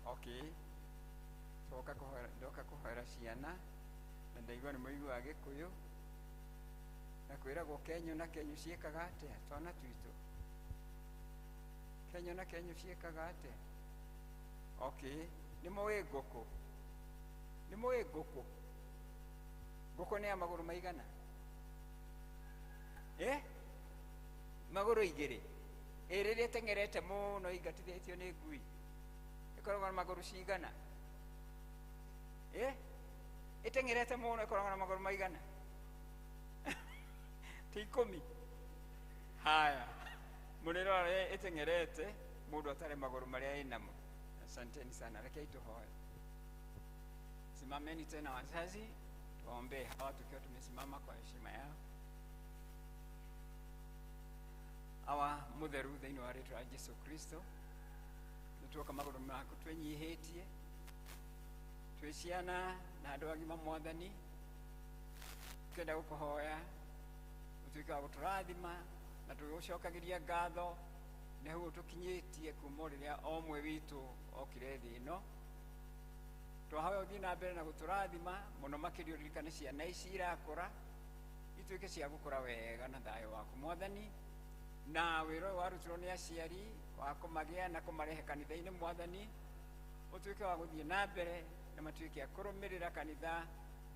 [SPEAKER 5] Okay. Coka kũhoera, ndoka kũhoera ciana na ndaigua nĩ mũiguaga Gĩkũyũ na kwĩragwo kenyũ na kenyũ ciĩkaga atĩa twana twitũ? Kenyũ na kenyũ ciĩkaga atĩa? Okay. Nĩ mũĩ ngũkũ? Nĩ mũĩ ngũkũ? Ngũkũ nĩ ya magũrũ maigana? Eh? Magũrũ igĩrĩ. Ĩ rĩrĩa ĩteng'erete mũno ĩingatithĩtio nĩ ngui, ĩkoragwo na magũrũ cigana? Eh? Ĩteng'erete mũno ĩkoragwo na magũrũ maigana? Ti 10. Haya, mũrĩrora ĩteng'erete mũndũ atare magũrũ marĩa ĩnamo. Asanteni sana, rekei tuhoe. Simameni tena wazazi, tuwaombee hawa tukiwa tumesimama kwa heshima yao. Awa mutheru thĩinĩ wa rĩtwa rĩa Jesu Kristo, nĩtuoka magũrũ maku twĩnyihĩtie, twĩ ciana na andũ agima Mwathani, twenda gũkũhoya ũtuĩke wa gũtũrathima na tũgĩgũcokagĩria ngatho nĩ hau ũtũkinyĩtie kuma o rĩrĩa o ũmwe witũ okire thĩ ĩno. Twahoya ũthiĩ na mbere na gũtũrathima mũno makĩria ũririkane ciana ici irakũra ituĩke cia gũkũra wega na thayũ waku Mwathani, na wĩra ũyũ warutirwo nĩ aciari wa kũmagĩa na kũmarehe kanitha-inĩ mwathani, ũtuĩke wa gũthiĩ na mbere na matuĩke a kũrũmĩrĩra kanitha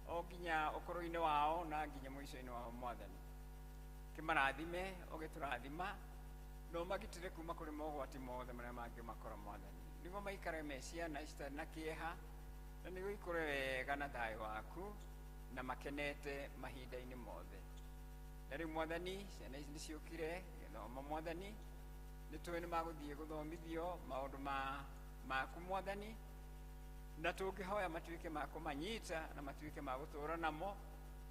[SPEAKER 5] o nginya ũkũrũ-inĩ wao na nginya mũico-inĩ wao mwathani. Kĩmarathime ũgĩtũrathima na ũmagitĩre kuma kũrĩ mogwati mothe marĩa mangĩmakora mwathani, nĩguo maikare me ciana citarĩ na kĩeha na nĩguo ikũre wega na thayũ waku na makenete mahinda-inĩ mothe. Na rĩu mwathani, ciana ici nĩciũkire gĩthomo mwathani, nĩ tũĩ nĩ magũthiĩ gũthomithio maũndũ maku mwathani, na tũngĩhoya matuĩke ma kũmanyita na matuĩke ma gũtũũra namo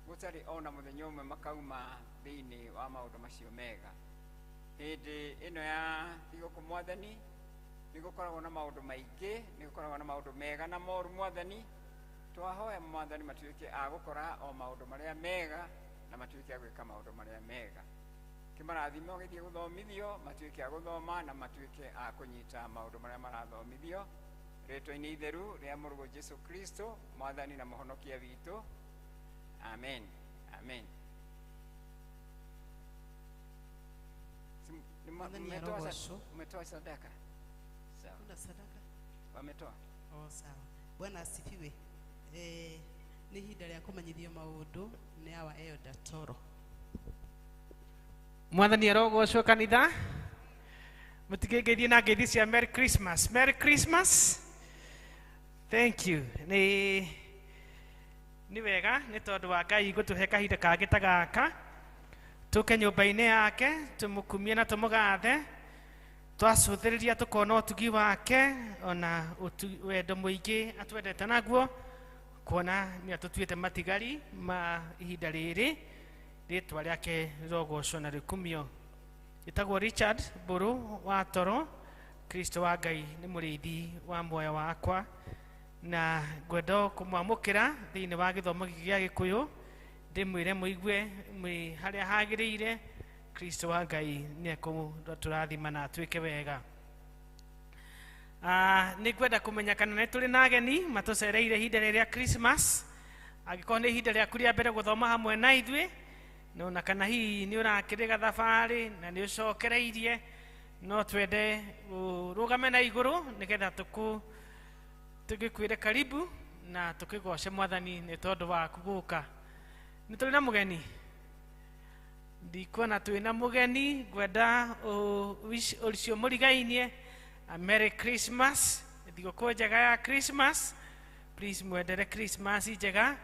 [SPEAKER 5] gũtarĩ ona mũthenya ũmwe makauma thĩinĩ wa maũndũ macio mega. Hĩndĩ ĩno ya thigũkũ mwathani, nĩ gũkoragwo na maũndũ maingĩ, nĩ gũkoragwo na maũndũ mega na moru mwathani. Twahoya mwathani matuĩke a gũkora o maũndũ marĩa mega na matuĩke a gwĩka maũndũ marĩa mega. Kĩmarathime ũgĩthiĩ gũthomithio, matuĩke a gũthoma na matuĩke a kũnyita maũndũ marĩa marathomithio. Rĩtwa-inĩ itheru rĩa Mũrũguo Jesu Kristo, mwathani na mũhonokia witũ. Amen. Amen. Umetoa sadaka? Sawa.
[SPEAKER 2] Kuna sadaka?
[SPEAKER 5] Wametoa?
[SPEAKER 2] Oh, sawa. Bwana asifiwe. Nĩ ihinda rĩa kũmenyithio maũndũ nĩ awa Elder Toro.
[SPEAKER 6] Mwathani arogocwo kanitha. Mũtikĩngeithie na ngeithi cia Merry Christmas. Merry Christmas. Thank you. Nĩ wega nĩ tondũ wa Ngai gũtũhe kahinda kangĩ ta gaka tũke nyũmba-inĩ yake tũmũkumie na tũmũgathe, twacũthĩrĩria tũkona ũtugi wake ona wendo mũingĩ atwendete naguo, kuona nĩ atũtuĩte matigari ma ihinda rĩrĩ. Rĩtwa rĩake rĩrogocwo na rĩkumio. Ĩtagwo Richard Mbũrũ wa Toro. Kristo wa Ngai nĩ mũrĩithi wa muoyo wakwa, na ngwenda kũmwamũkĩra thĩinĩ wa gĩthomo gĩkĩ gĩa Gĩkũyũ, ndĩmwĩre mũigue mwĩ harĩa hagĩrĩire. Kristo wa Ngai nĩ ekũtũrathima na atuĩke wega. Nĩ ngwenda kũmenya kana nĩ tũrĩ na ageni matũcereire ihinda rĩrĩa Christmas. Angĩkorwo nĩ ihinda rĩaku rĩa mbere gũthoma hamwe na ithuĩ, na kana hihi nĩ ũrakĩrĩ gathabarĩ na nĩ ũcokereirie, no twende ũrũgame na igũrũ nĩgetha tũgĩkwĩre karibu na tũkĩgoce mwathani nĩ tondũ waku gũka. Nĩ tũrĩ na mũgeni? Ndikuona twĩ na mũgeni. Ngwenda ũcio mũrigainie a Merry Christmas, thigũkũ njega ya Christmas. Please mwendere Christmas njega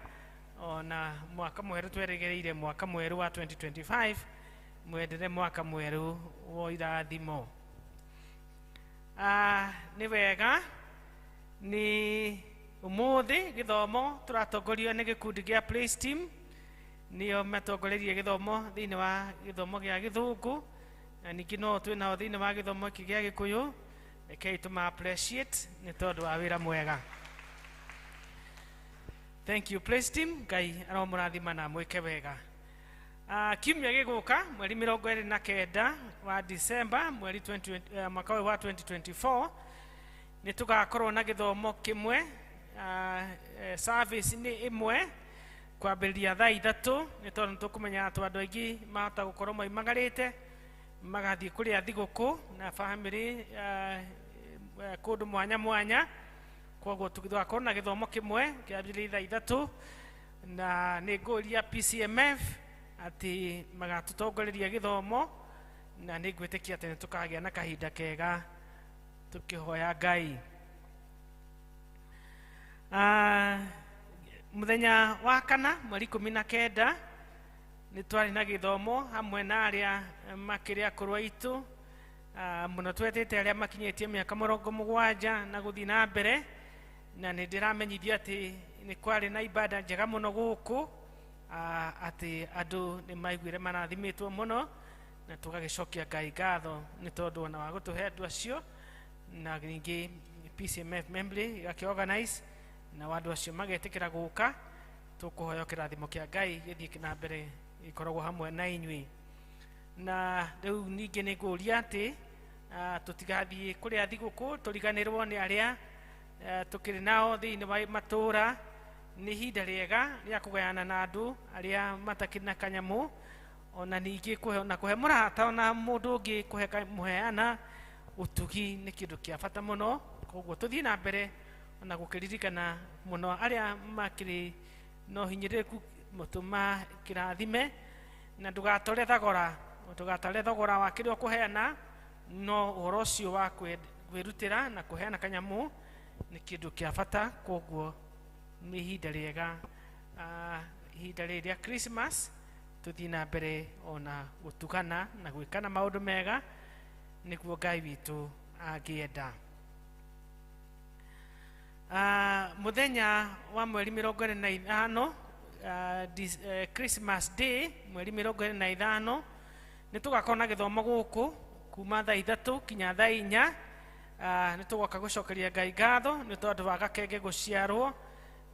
[SPEAKER 6] ona mwaka mwerũ tweregereire, mwaka mwerũ wa 2025, mwendere mwaka mwerũ wa irathimo. Nĩ wega nĩ ũmũthĩ gĩthomo tũratongorio nĩ gĩkundi gĩa Place Team, nĩo matongorerie gĩthomo thĩinĩ wa gĩthomo gĩa Gĩthũngũ, na ningĩ no twĩ nao thĩinĩ wa gĩthomo gĩkĩ gĩa Gĩkũyũ. Rekei tũma appreciate nĩ tondũ wa wĩra mwega. Thank you Place Team. Ngai aromũrathima na mwĩke wega. Kiumia gĩgũka mweri 29 wa December mweri mwaka ũyũ wa 2024 nĩ tũgakorwo na gĩthomo kĩmwe, service nĩ ĩmwe kwambĩrĩria thaa 3, nĩ tondũ nĩtũkũmenya atĩ andũ aingĩ mahota gũkorwo maimagarĩte magathiĩ kũrĩa thigũkũ na family kũndũ mwanya mwanya. Koguo tũgakorwo na gĩthomo kĩmwe kĩambĩrĩria thaa 3, na nĩ ngũria PCMF atĩ magatũtongoreria gĩthomo, na nĩ ngwĩtĩkia atĩ nĩ tũkagĩa na kahinda kega tũkĩhoya Ngai. Mũthenya wa kana mweri 19 nĩ twarĩ na gĩthomo hamwe na arĩa makĩrĩ akũrũ aitũ, mũno twetĩte arĩa makinyĩtie mĩaka 70 na gũthiĩ na mbere, na nĩ ndĩramenyithio atĩ nĩ kwarĩ na ibada njega mũno gũkũ, atĩ andũ nĩ maiguire marathimĩtwo mũno, na tũgagĩcokia Ngai ngatho nĩ tondũ ona wa gũtũhe andũ acio, na ningĩ PCMF Membley ĩgakĩorganize na andũ acio magetĩkĩra gũka. Tũkũhoya kĩrathimo kĩa Ngai gĩthiĩ na mbere gĩkoragwo hamwe na inyuĩ. Na rĩu ningĩ nĩ ngũria atĩ tũtigathiĩ kũrĩa thigũkũ tũriganĩrwo nĩ arĩa tũkĩrĩ nao thĩinĩ wa matũũra. Nĩ ihinda rĩega rĩa kũgayana na andũ arĩa matakĩrĩ na kanyamũ, ona ningĩ kũhe ona kũhe mũrata ona mũndũ ũngĩ kũhe mũheana Ũtugi nĩ kĩndũ kĩa bata mũno. Koguo tũthiĩ na mbere ona gũkĩririkana mũno arĩa makĩrĩ na ũhinyĩrĩrĩku, tũmakĩrathime, na ndũgatore thogora, ndũgatare thogora wa kĩrĩa ũkũheana, no ũhoro ũcio wa kwĩrutĩra na kũheana kanyamũ nĩ kĩndũ kĩa bata. Koguo nĩ ihinda rĩega, ihinda rĩrĩ rĩa Christmas, tũthiĩ na mbere ona gũtugana na gwĩkana maũndũ mega nĩguo Ngai witũ angĩenda. Mũthenya wa mweri 25, Christmas Day, mweri 25, nĩ tũgakorwo na gĩthomo gũkũ kuma thaa 3 kinya thaa 4. Nĩ tũgoka gũcokeria Ngai ngatho nĩ tondũ wa gakenge gũciarwo,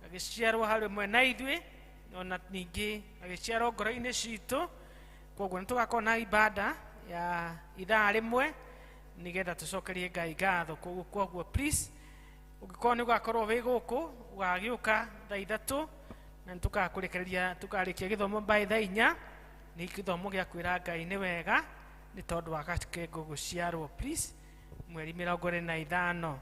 [SPEAKER 6] agĩciarwo harĩ mwena ithuĩ, ona ningĩ agĩciarwo ngoro-inĩ citũ. Koguo nĩ tũgakorwo na ibada ya ithaa 1 nĩgetha tũcokerie Ngai ngatho. Koguo please, ũngĩkorwo nĩ ũgakorwo wĩ gũkũ, ũgagĩũka thaa 3, na nĩ tũgakũrekereria, tũkarĩkia gĩthomo by thaa 4. Nĩ gĩthomo gĩa kwĩra Ngai nĩ wega nĩ tondũ wa gakengo gũciarwo. Please, mweri 25.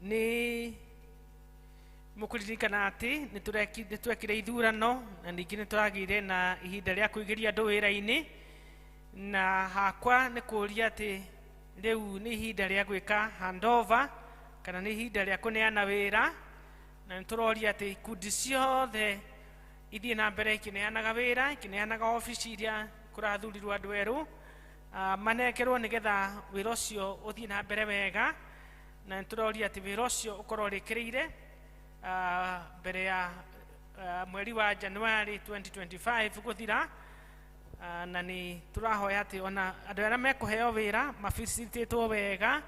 [SPEAKER 6] Nĩ mũkũririkana atĩ nĩ twekire ithurano, na ningĩ nĩ tũragĩire na ihinda rĩa kũigĩria andũ wĩra-inĩ, na hakwa nĩ kũũria atĩ rĩu nĩ ihinda rĩa gwĩka handover, kana nĩ ihinda rĩa kũneana wĩra, na nĩ tũroria atĩ ikundi ciothe ithiĩ na mbere ikĩneanaga wĩra, ikĩneanaga obici iria kũrathurirwo andũ erũ, manengerwo nĩgetha wĩra ũcio ũthiĩ na mbere wega, na nĩ tũroria atĩ wĩra ũcio ũkorwo ũrĩkĩrĩire mbere ya mweri wa January 2025 gũthira. Na nĩ tũrahoya atĩ ona andũ arĩa mekũheo wĩra mabicitĩtwo wega,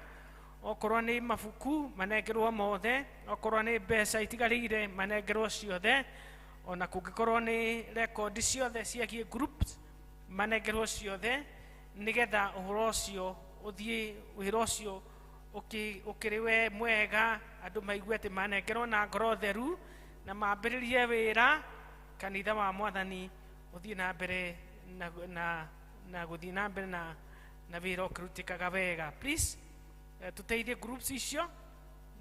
[SPEAKER 6] okorwo nĩ mabuku manengerwo mothe, okorwo nĩ mbeca itigarĩire manengerwo ciothe, ona kũngĩkorwo nĩ rekondi ciothe ciĩgiĩ groups manengerwo ciothe, nĩgetha ũhoro ũcio ũthiĩ, wĩra ũcio ũkĩrĩ we mwega, andũ maigue atĩ manengerwo na ngoro theru na mambĩrĩrie wĩra, kanitha wa Mwathani ũthiĩ na mbere na gũthiĩ na mbere na wĩra ũkĩrutĩkaga wega. Please, tũteithie groups icio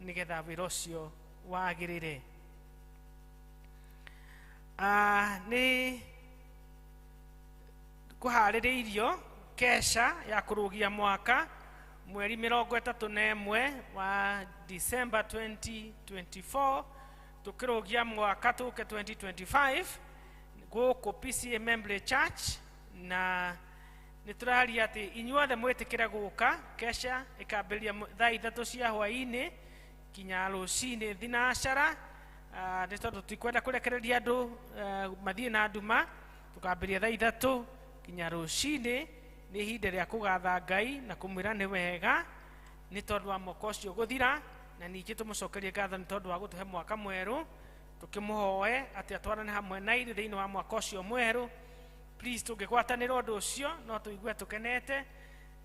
[SPEAKER 6] nĩgetha wĩra ũcio wagĩrĩre. Nĩ kũharĩrĩirio kesha ya kũrũgia mwaka mweri 31 wa December 2024, tũkĩrũgia mwaka tũke 2025 gũkũ PCA Memble Church, na nĩ tũraria atĩ inyuothe mwĩtĩkĩre gũka. Kesha ĩkambĩrĩria thaa 3 cia hwaĩ-inĩ kinya rũcinĩ thinacara, nĩ tondũ tutikwenda kũrekereria andũ mathiĩ na nduma. Tũkambĩrĩria thaa 3 kinya rũcinĩ. Nĩ ihinda rĩa kũgatha Ngai na kũmwĩra nĩ wega nĩ tondũ wa mwaka ũcio gũthira, na ningĩ tũmũcokerie ngatho nĩ tondũ wa gũtũhe mwaka mwerũ, tũkĩmũhoe atĩ atwarane hamwe na ithuĩ thĩinĩ wa mwaka ũcio mwerũ. Please, tũngĩgwatanĩra ũndũ ũcio no tũigue tũkenete,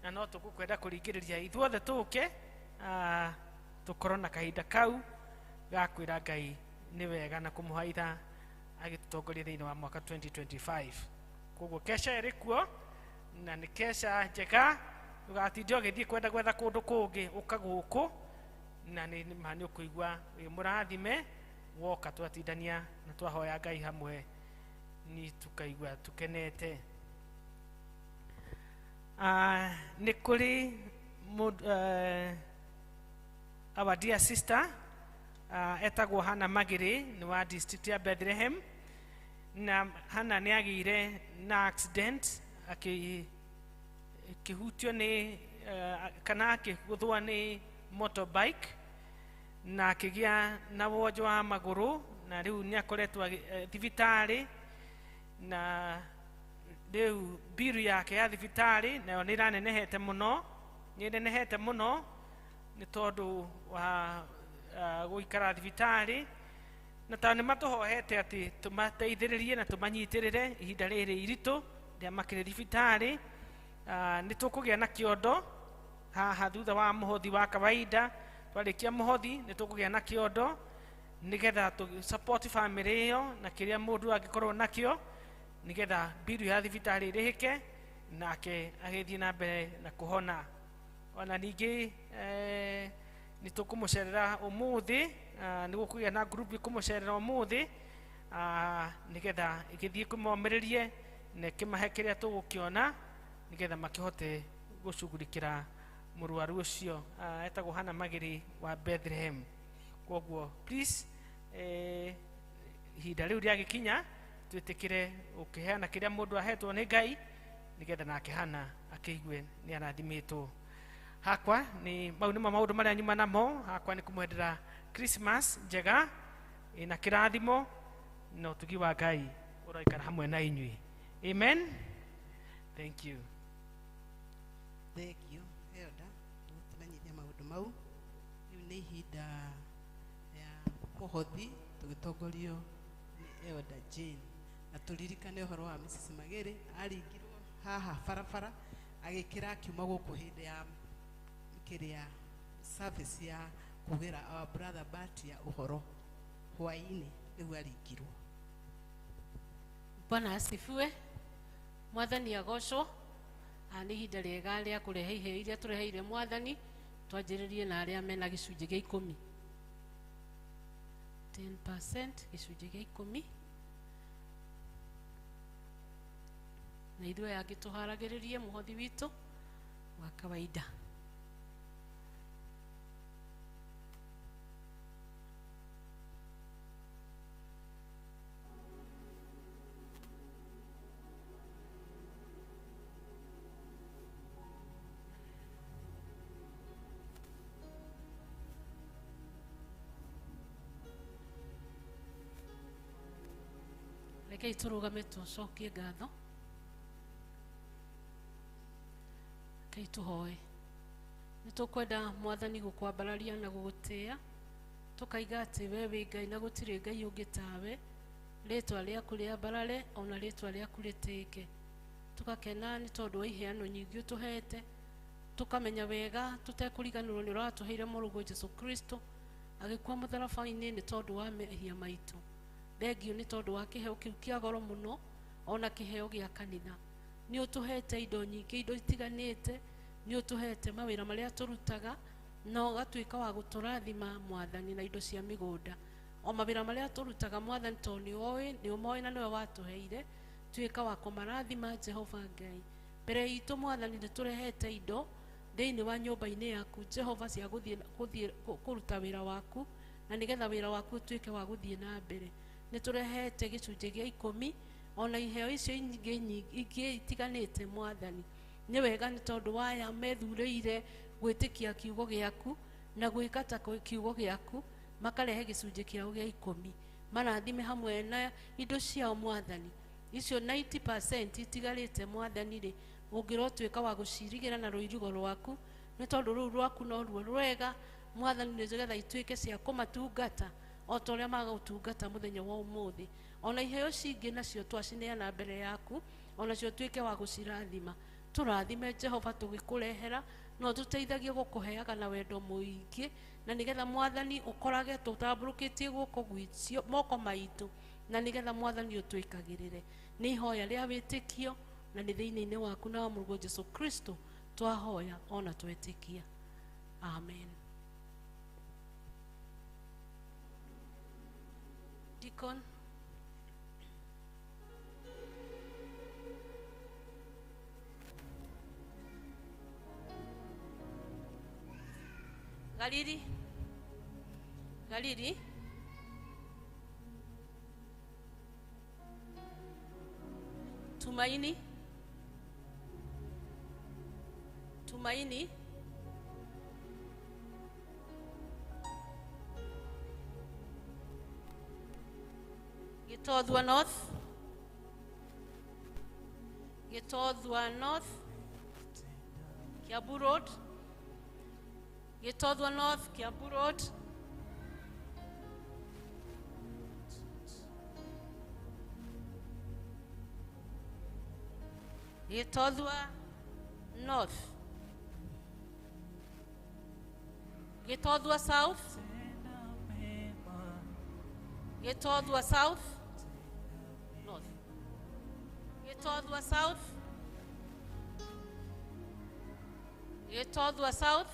[SPEAKER 6] na no tũgũkwenda kũringĩrĩria ithuothe tũke, tũkorwo na kahinda kau ga kwĩra Ngai nĩ wega na kũmũhaitha agĩtũtongoria thĩinĩ wa mwaka 2025. Koguo kesha ĩrĩ kuo na nĩ kesha njega, ndũgatinde ũgĩthiĩ kwenda gwetha kũndũ kũngĩ, ũka gũkũ na nĩ ma nĩ ũkũigua wĩ mũrathime woka twatindania na twahoya Ngai hamwe, ni tukaigua tukenete. Nĩ kũrĩ our dear sister, etagwo Hannah Magiri, nĩ wa district ya Bethlehem, na Hannah nĩ agĩire na accident, akĩhutio nĩ kana akĩgũthwo nĩ motorbike na akĩgĩa na wonjo wa magũrũ, na rĩu nĩ akoretwo thibitarĩ, na rĩu mbiru yake ya thibitarĩ nayo nĩ ĩranenehete mũno, nĩ ĩnenehete mũno nĩ tondũ wa gũikara thibitarĩ, na tondũ nĩ matũhoete atĩ tũmateithĩrĩrie na tũmanyitĩrĩre ihinda rĩrĩ iritũ rĩa makĩrĩ thibitarĩ. Nĩ tũkũgĩa na kĩondo haha thutha wa mũhothi wa kawaida. Twarĩkia mũhothi nĩ tũkũgĩa na kĩondo nĩgetha tũ support family ĩyo na kĩrĩa mũndũ angĩkorwo nakĩo, nĩgetha mbiru ya thibitarĩ ĩrĩhĩke. nake agĩthiĩ na mbere na kũhona. Ona ningĩ nĩ tũkũmũcerera ũmũthĩ, nĩ gũkũgĩa na group ĩkũmũcerera ũmũthĩ, nĩgetha ĩgĩthiĩ kũmomĩrĩrie na ĩkĩmahe kĩrĩa tũgũkĩona nĩgetha makĩhote gũcugurikĩra mũrwaru ũcio. Etagwo Hannah Magĩrĩ wa Bethlehem. Kwoguo please, ihinda rĩu rĩagĩkinya twĩtĩkĩre ũkĩheana kĩrĩa mũndũ ahetwo nĩ Ngai nĩgetha nake Hannah akĩigue nĩ arathimĩtwo. Hakwa ni mau nĩmo maũndũ marĩa nyuma namo. Hakwa nĩ kũmwendera Christmas njega ĩna kĩrathimo na ũtugi wa Ngai ũroikara hamwe na inyuĩ. Amen. Thank you.
[SPEAKER 2] Thank you, Elder. Gũtũmenyithia maũndũ mau. Rĩu nĩ ihinda rĩa mũhothi tũgĩtongorio nĩ Elder Jane. Na tũririkane ũhoro wa Mrs. Magere aringirwo haha barabara agĩkĩra akiuma gũkũ hĩndĩ ya kĩrĩa service ya kugĩra our brother Batia ũhoro hwaĩ-inĩ nĩguo aringirwo.
[SPEAKER 7] Bwana asifiwe. Mwathani agocwo. Nĩ ihinda rĩega rĩa kũrehe iheo iria tũreheire mwathani. Twanjĩrĩrie na arĩa mena gĩcunjĩ gĩa ikũmi, 10% gĩcunjĩ gĩa ikũmi, na ithuĩ angĩ tũharagĩrĩrie mũhothi witũ wa kawaida. Rekei tũrũgame tũcokie ngatho. Rekei tũhoe. Nĩ tũkwenda mwathani gũkwambararia na gũgũtĩĩa, tũkaiga atĩ we wĩ Ngai na gũtirĩ Ngai ũngĩ tawe. Rĩtwa rĩaku rĩambarare ona rĩtwa rĩaku rĩtĩĩke. Tũgakena nĩ tondũ wa iheano nyingĩ ũtũhete, tũkamenya wega tũtekũriganĩrwo nĩ ũratũheire mũrũguo Jesũ Kristo agĩkua mũtharaba-inĩ nĩ tondũ wa mehia maitũ. Thengio nĩ tondũ wa kĩheo kĩu kĩa goro mũno ona kĩheo gĩa kanitha. Nĩ ũtũhete indo nyingĩ, indo itiganĩte, nĩ ũtũhete mawĩra marĩa tũrutaga na ũgatuĩka wa gũtũrathima mwathani na indo cia mĩgũnda. O mawĩra marĩa tũrutaga mwathani tondũ nĩ ũĩ, nĩ ũmoĩ na nĩwe watũheire, tuĩka wa kũmarathima Jehova Ngai. Mbere itũ mwathani nĩ tũrehete indo thĩinĩ wa nyũmba-inĩ yaku Jehova cia gũthiĩ kũruta wĩra waku na nĩgetha wĩra waku ũtuĩke wa gũthiĩ na mbere. Nĩ tũrehete gĩcunjĩ gĩa ikũmi ona iheo icio ingĩ ingĩ itiganĩte mwathani. Nĩ wega nĩ tondũ waya methurĩire gwĩtĩkia kiugo gĩaku na gwĩka ta kiugo gĩaku, makarehe gĩcunjĩ kĩao gĩa ikũmi, marathime hamwe na indo ciao mwathani. Icio 90% itigarĩte mwathani rĩ, ũngĩrotuĩka wa gũcirigĩra na rũirigo rwaku, nĩ tondũ rũu rwaku noruo rwega mwathani, nĩgetha ituĩke cia kũmatungata o ta ũrĩa magũtungata mũthenya wa ũmũthĩ. Ona iheo cingĩ nacio twacineana mbere yaku, onacio tuĩke wa gũcirathima. Tũrathime Jehova tũgĩkũrehera, no tũteithagie gũkũheaga na wendo mũingĩ, na nĩgetha mwathani ũkorage tũtambũrũkĩtie guoko gwitũ moko maitũ, na nĩgetha mwathani ũtwĩkagĩrĩre. Nĩ ihoya rĩa wĩtĩkio na nĩ thĩinĩ-inĩ waku na wa mũrũguo Jesũ Kristo twahoya ona twetĩkia. Amen. Deacon. Galili. Galili. Tumaini. Tumaini. Gitothwa North. Gitothwa North. Kiambu Road. Gitothwa North, Kiambu Road. Gitothwa North. Gitothwa South. Gitothwa South. North. Gitothwa South. Gitothua South,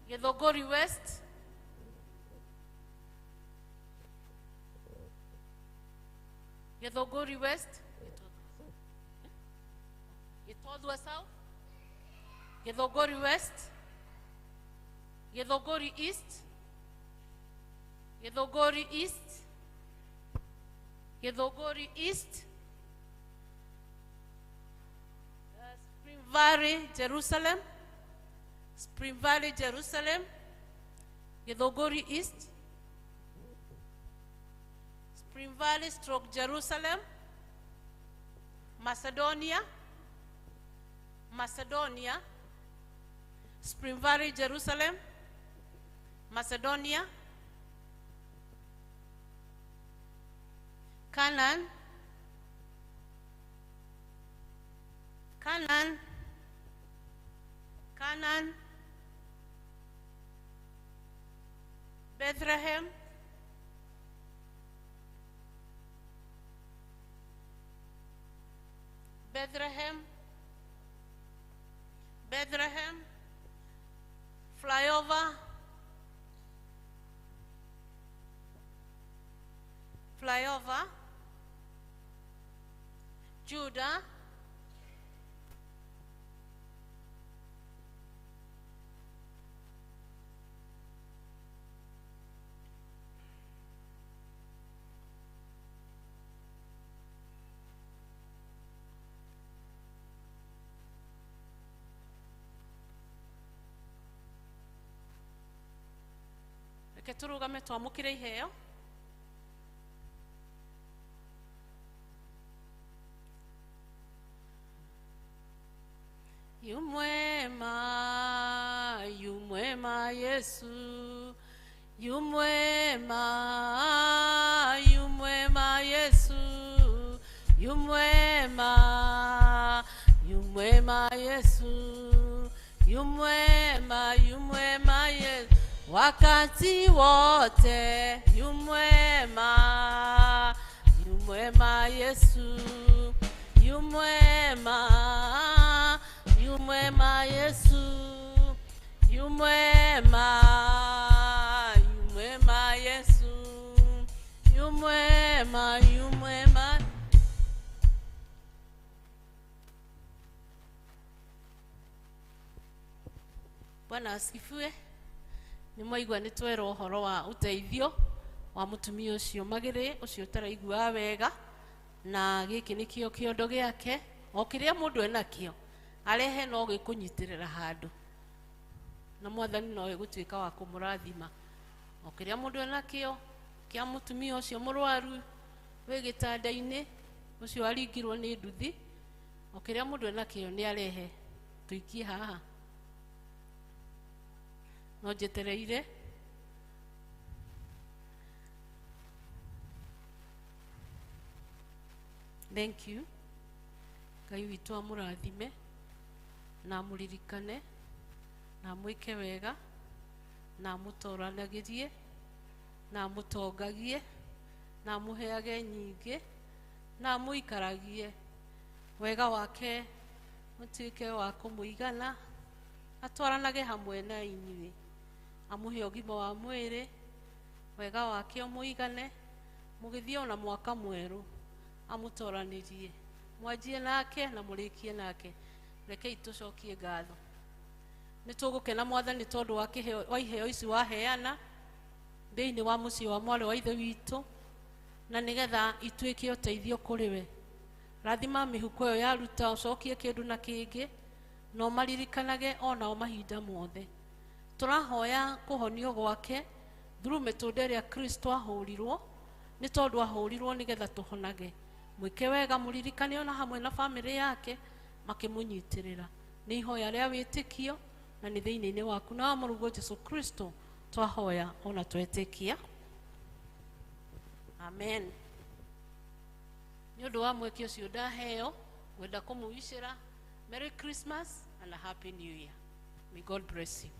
[SPEAKER 7] Githunguri West, Githunguri West, Gitothua South, Githunguri West, Githunguri East, Githunguri East, Githunguri East, Spring Valley, Jerusalem, Spring Valley, Jerusalem, Githunguri East, Spring Valley stroke Jerusalem, Macedonia, Macedonia, Spring Valley, Jerusalem, Macedonia, Canaan, Canaan, Canaan, Bethlehem, Bethlehem, Bethlehem, flyover, flyover, Judah, reke tũrũgame twamũkĩre iheo. Yumwema Yesu, yumwema, yumwema Yesu, yumwema, yumwema Yesu, yumwema, yumwema Yesu, wakati wote yumwema, yumwema Yesu, yumwema, yumwema Yesu, yumwema, yumwema Yesu, yumwema, yumwema. Bwana asifiwe. Nĩ mwaigua nĩ twerwo ũhoro wa ũteithio wa mũtumia ũcio magĩrĩ ũcio ũtaraiguaga wega, na gĩkĩ nĩkĩo kĩondo gĩake, o kĩrĩa mũndũ enakĩo arehe no gĩkũnyitĩrĩra handũ, na mwathani no egũtuĩka wa kũmũrathima. O kĩrĩa mũndũ enakĩo kĩa mũtumia ũcio mũrwaru wĩ gĩtanda-inĩ ũcio aringirwo nĩ nduthi, o kĩrĩa mũndũ enakĩo nĩ arehe tũikie haha. No njetereire. Thank you. Ngai witũ amũrathime na amũririkane na amwĩke wega na amũtoranagĩrie na amũtongagie na amũheage nyingĩ na amũikaragie wega wake ũtuĩke wa kũmũigana, atwaranage hamwe na inyuĩ, amũhe ũgima wa mwĩrĩ, wega wake ũmũigane, mũgĩthiĩ ona mwaka mwerũ amũtoranĩrie, mwanjie nake na mũrĩkie nake. Rekei tũcokie ngatho. Nĩ tũgũkena mwathani tondũ wa kĩheo wa iheo ici waheana thĩinĩ wa mũciĩ wa mwarĩ wa ithe witũ, na nĩgetha ituĩke ũteithio kũrĩ we. Rathima mĩhuko ĩyo yaruta, ũcokie kĩndũ na kĩngĩ, no maririkanage onao mahinda mothe. Tũrahoya kũhonio gwake through mĩtũnda ĩrĩa Kristo ahũrirwo, nĩ tondũ ahũrirwo nĩgetha tũhonage. Mwĩke wega, mũririkane ona hamwe na bamĩrĩ yake makĩmũnyitĩrĩra. Nĩ ihoya rĩa wĩtĩkio na nĩ thĩinĩ-inĩ waku na wa mũrũguo Jesu Kristo twahoya ona twetĩkia. Amen. Nĩ ũndũ wa mweke ũcio ndaheo, ngwenda kũmũwicĩra Merry Christmas and a Happy New Year. May God bless you.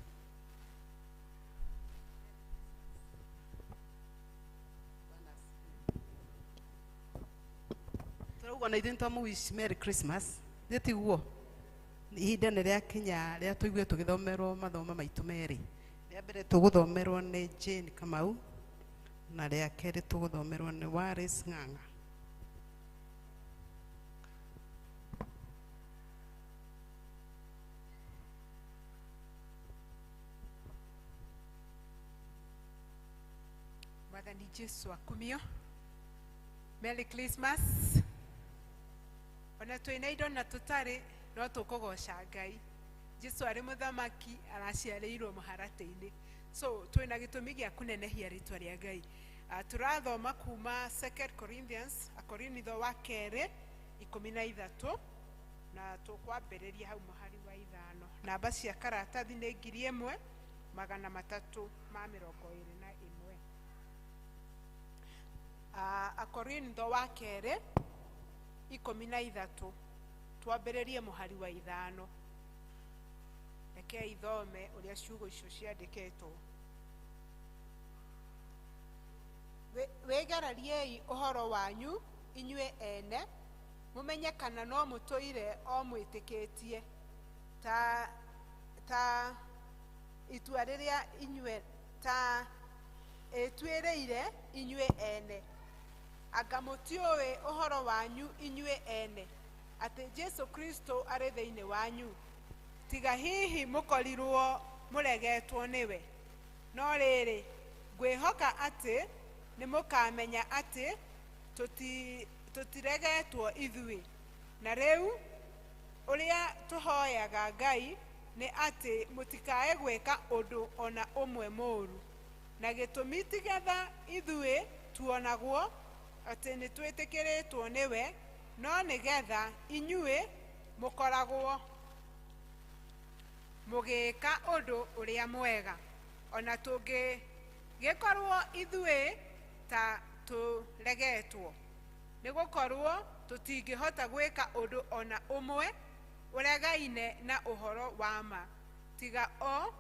[SPEAKER 2] Tũrauga na ithuĩ nĩtwamũwish Merry Christmas. Thĩ tiguo? Ihinda nĩ rĩakinya rĩa tũigue tũgĩthomerwo mathomo maitũ merĩ. Rĩa mbere tũgũthomerwo nĩ Jane Kamau na rĩa kerĩ tũgũthomerwo nĩ Wallace Ng'ang'a.
[SPEAKER 3] Mwathani Jesu akumio. Merry Christmas. Ona twĩna indo na tũtarĩ no tũkũgoca Ngai. Jesu arĩ mũthamaki araciarĩirwo mũharatĩ-inĩ. So twĩna gĩtũmi gĩa kũnenehia rĩtwa rĩa Ngai. Tũrathoma kuma 2 Corinthians, Akorinitho wa kerĩ 13 na tũkwambĩrĩria hau mũhari wa 5. Namba cia karatathi nĩ 1321. Akorintho wa kerĩ 13 twambĩrĩrie mũhari wa 5. Reke ithome ũrĩa ciugo icio ciandĩkĩtwo. Wĩgereriei ũhoro wanyu inyuĩ ene mũmenye kana no mũtũire o mwĩtĩkĩtie ta itua rĩrĩa inyuĩ ta ĩtuĩrĩire inyuĩ ene. Anga mũtiũĩ ũhoro wanyu inyuĩ ene atĩ Jesu Kristo arĩ thĩinĩ wanyu, tiga hihi mũkorirwo mũregetwo nĩwe. No rĩrĩ, ngwĩhoka atĩ nĩmũkamenya atĩ tũtiregetwo ithuĩ. Na rĩu ũrĩa tũhoyaga Ngai nĩ atĩ mũtikae gwĩka ũndũ ona ũmwe mũũru, na gĩtũmi tigetha ithuĩ tuonagwo atĩ nĩtwĩtĩkĩrĩtwo nĩwe, no nĩgetha inyuĩ mũkoragwo mũgĩka ũndũ ũrĩa mwega, ona tũngĩgĩkorwo ithuĩ ta tũregetwo. Nĩgũkorwo tũtingĩhota gwĩka ũndũ ona ũmwe ũregaine na ũhoro wa ma, tiga o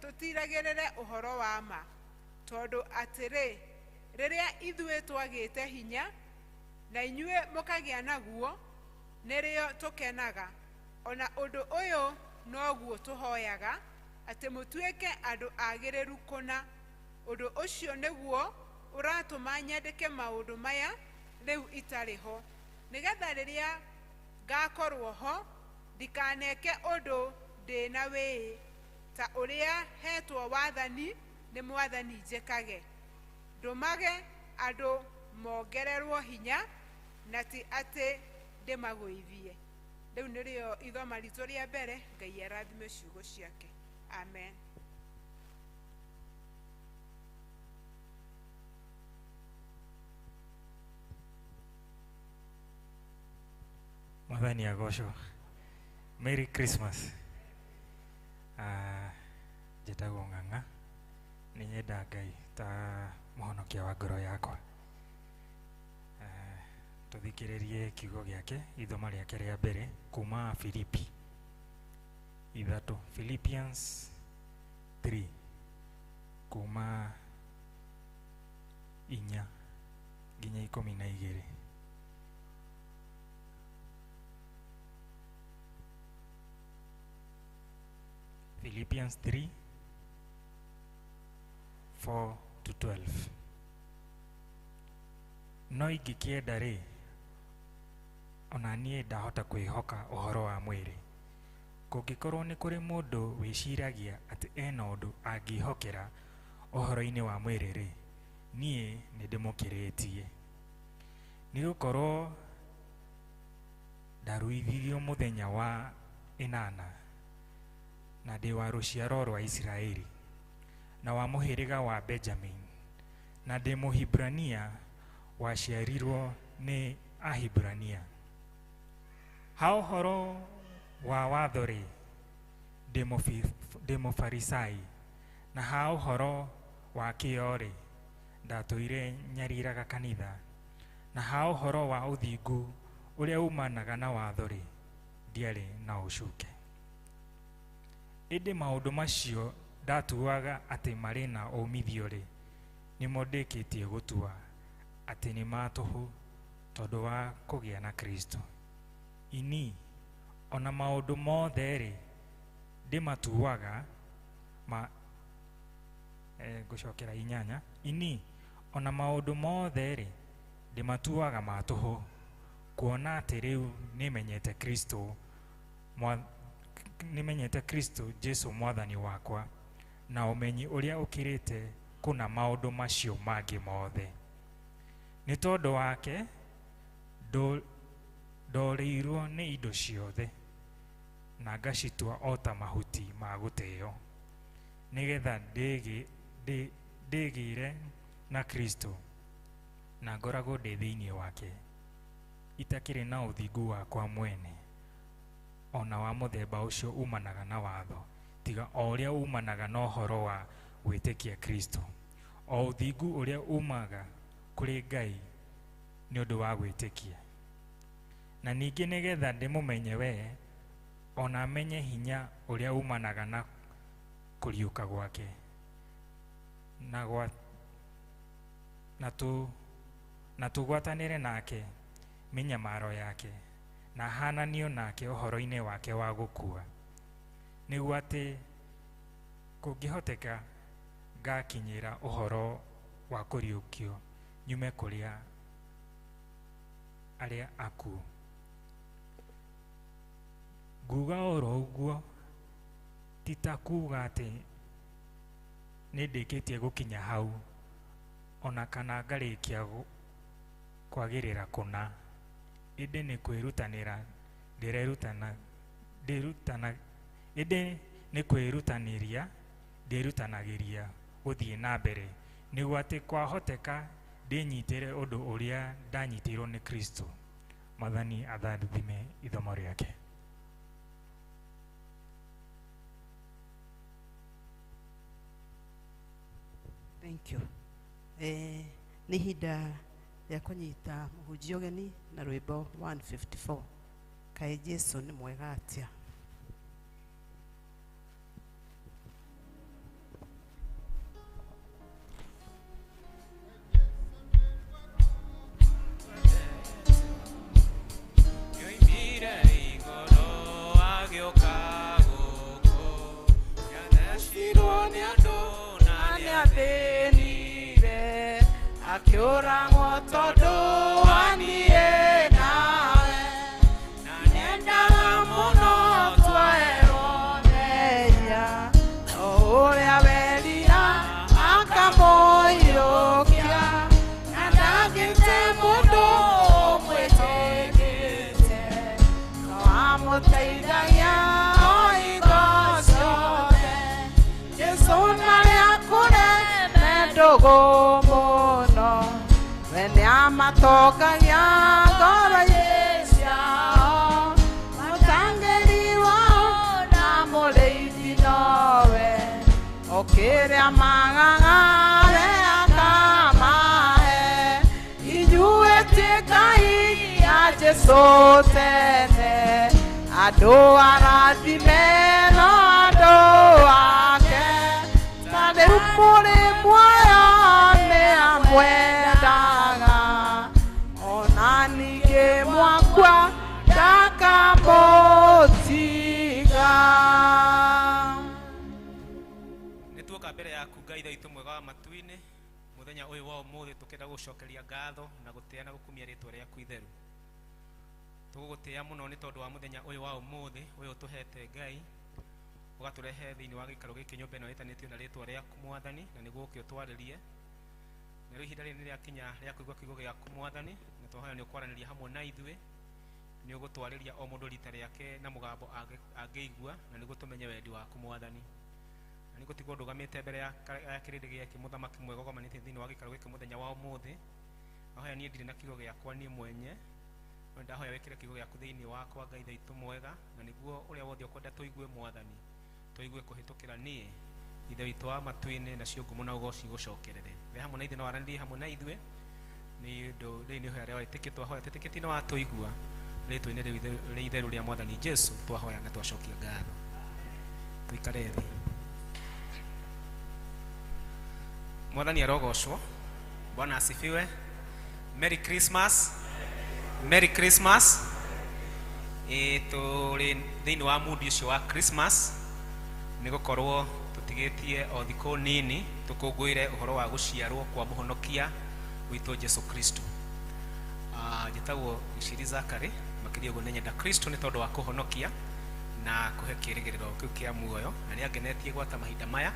[SPEAKER 3] tũtiragĩrĩre ũhoro wa ma. Tondũ atĩrĩ, rĩrĩa ithuĩ twagĩte hinya na inyuĩ mũkagĩa naguo, nĩrĩo tũkenaga. Ona ũndũ ũyũ noguo tũhoyaga, atĩ mũtuĩke andũ agĩrĩru kũna. Ũndũ ũcio nĩguo ũratũma nyandĩke maũndũ maya rĩu itarĩ ho, nĩgetha rĩrĩa ngakorwo ho ndikaneke ũndũ ndĩna wĩĩ, ta ũrĩa hetwo wathani nĩ Mwathani njĩkage. Ndũmage andũ mongererwo hinya na ti atĩ ndĩmagũithie. Rĩu nĩrĩo ithoma ritũ rĩa mbere. Ngai arathime ciugo ciake. Amen.
[SPEAKER 8] Mwathani agocwo. Merry Christmas. Njĩtagwo Ng'ang'a. Nĩ nyenda Ngai ta mũhonokia wa ngoro yakwa. Tũthikĩrĩrie kiugo gĩake, ithoma rĩake rĩa mbere kuma Filipi 3, Philippians 3 kuma 4 nginya 12. Philippians 3 4 to 12. No ingĩkĩenda rĩ, ona niĩ ndahota kwĩhoka ũhoro wa mwĩrĩ. Kũngĩkorwo nĩ kũrĩ mũndũ wĩciragia atĩ ena ũndũ angĩhokera ũhoro-inĩ wa mwĩrĩ rĩ, niĩ nĩ ndĩmũkĩrĩtie. Nĩ gũkorwo ndaruithirio mũthenya wa 8 na ndĩ wa rũciaro rwa Isiraeli na wa mũhĩrĩga wa Benjamin, na ndĩ Mũhibrania waciarirwo nĩ Ahibrania. Ha ũhoro wa watho rĩ, ndĩ Mũfarisai, na ha ũhoro wa kĩyo rĩ, ndatũire nyariraga kanitha, na ha ũhoro wa ũthingu ũrĩa umanaga na watho rĩ, ndiarĩ na ũcuke. Ĩndĩ maũndũ macio ndatuaga atĩ marĩ na ũmithio rĩ, nĩmo ndĩkĩtie gũtua atĩ nĩ ma tũhũ tondũ wa kũgĩa na Kristo. Ini Ona maũndũ mothe-rĩ, ndĩmatuaga ma ngũcokera inyanya. Ini, ona maũndũ mothe-rĩ, ndĩmatuaga ma tũhũ, kuona atĩ rĩu nĩmenyete Kristo nĩmenyete Kristo Jesu mwathani wakwa, na ũmenyi ũrĩa ũkĩrĩte kũna maũndũ macio mangĩ mothe. Nĩ tondũ wake ndorĩirwo nĩ indo ciothe, na ngacitua o ta mahuti ma gũteo, nĩgetha ndĩgĩre na Kristo, na ngoragwo ndĩ thĩinĩ wake, itakĩrĩ na ũthingu wakwa mwene, ona wa mũthemba ũcio umanaga na watho, tiga o ũrĩa umanaga na ũhoro wa gwĩtĩkia Kristo, o ũthingu ũrĩa umaga kũrĩ Ngai nĩ ũndũ wa gwĩtĩkia. Na ningĩ nĩgetha ndĩmũmenye we, ona menye hinya ũrĩa umanaga na kũriũka gwake, na tũgwatanĩre nake mĩnyamaro yake, na hananio nake ũhoro-inĩ wake wa gũkua, nĩguo atĩ kũngĩhoteka ngakinyĩra ũhoro wa kũriũkio nyume kũrĩa arĩa akuũ. Nguga oro ũguo ti ta kuga atĩ nĩndĩkĩtie gũkinya hau, ona kana ngarĩkia kwagĩrĩra kũna, ĩndĩ nĩ kwĩrutanĩra ndĩrerutana, ndĩrutana, ĩndĩ nĩ kwĩrutanĩria ndĩrutanagĩria gũthiĩ na mbere, nĩguo atĩ kwahoteka ndĩnyitĩre ũndũ ũrĩa ndanyitĩirwo nĩ Kristo. Mwathani athathime ithomo rĩake.
[SPEAKER 2] Thank you. Nĩ ihinda rĩa kũnyita mũhunjia ũgeni na rwĩmbo 154. Kaĩ Jesu nĩ mwega atĩa?
[SPEAKER 9] Yoimire igũrũ agĩũka gũkũ, nĩathecirwo nĩ andũ na nĩathĩnire, akĩũragwo tondũ wa niĩ nawe, na nĩendaga mũno twaerwo mehia, o ũrĩa werira akamũiyũkia, na ndangĩte mũndũ ũmwĩtĩkĩtie, no amũteithagia o hingo ciothe. Jesũ narĩa kũreme ndũgũ mũno, we nĩamatongagia ngoro-inĩ ciao, mũtangĩri wao na mũrĩithi nowe, o kĩrĩa magaga we akamahe. Inyuĩ tuĩkai a Jesũ tene, andũ arathime no andũ ake, ta rĩu mũrĩ muoyo nĩ amwendaga, ona ningĩ mwakua ndakamũtiga.
[SPEAKER 10] Nĩ tuoka mbere yaku Ngai Ithe witũ mwega wa matu-inĩ mũthenya ũyũ wa ũmũthĩ, tũkĩenda gũgũcokeria ngatho na gũtĩa na gũkumia rĩtwa rĩaku itheru. Tũgũgũtĩa mũno nĩ tondũ wa mũthenya ũyũ wa ũmũthĩ ũyũ ũtũhete Ngai, ũgatũrehe thĩinĩ wa gĩikaro gĩkĩ, nyũmba ĩno ĩtanĩtio na rĩtwa rĩaku Mwathani, na nĩguo ũke ũtwarĩrie. Na rĩu ihinda rĩrĩ nĩ rĩakinya rĩa kũigua kiugo gĩaku Mwathani, na twahoya nĩ ũkwaranĩria hamwe na ithuĩ, nĩ ũgũtwarĩria o mũndũ rita rĩake na mũgambo angĩigua, na nĩguo tũmenye wendi waku Mwathani. Na nĩ ngũtigwo ndũgamĩte mbere ya kĩrĩndĩ gĩake, mũthamaki mwega ũgomanĩte thĩinĩ wa gĩikaro gĩkĩ mũthenya wa ũmũthĩ. Ndahoya niĩ ndirĩ na kiugo gĩakwa niĩ mwenye, no ndahoya wĩkĩre kiugo gĩaku thĩinĩ wakwa Ngai Ithe witũ mwega, na nĩguo ũrĩa wothe ũkwenda tũigue Mwathani, tũigue kũhĩtũkĩra niĩ Ithe witũ wa matu-inĩ, nacio ngumo na ũgoci gũcokerere. We hamwe na ithuĩ no waranĩrie hamwe na ithuĩ, nĩ ũndũ rĩu nĩ ihoya rĩa wĩtĩkio twahoya, twĩtĩkĩtie nĩ watũigua. Rĩtwa-inĩ rĩu rĩa itheru rĩa Mwathani Jesu twahoya na twacokia ngatho. Tũikare thĩ. Mwathani arogocwo. Bwana asifiwe. Merry Christmas. Merry Christmas. Tũrĩ thĩinĩ wa mood ũcio wa Christmas, nĩ gũkorwo tũtigĩtie o thikũ nini tũkũngũĩre ũhoro wa gũciarwo kwa mũhonokia witũ Jesu Kristo. Njĩtagwo Gĩciri Zakary, makĩria ũguo nĩ nyenda Kristo nĩ tondũ wa kũhonokia na kũhe kĩĩrĩgĩrĩro kĩu kĩa muoyo, na nĩ angenetie gwata mahinda maya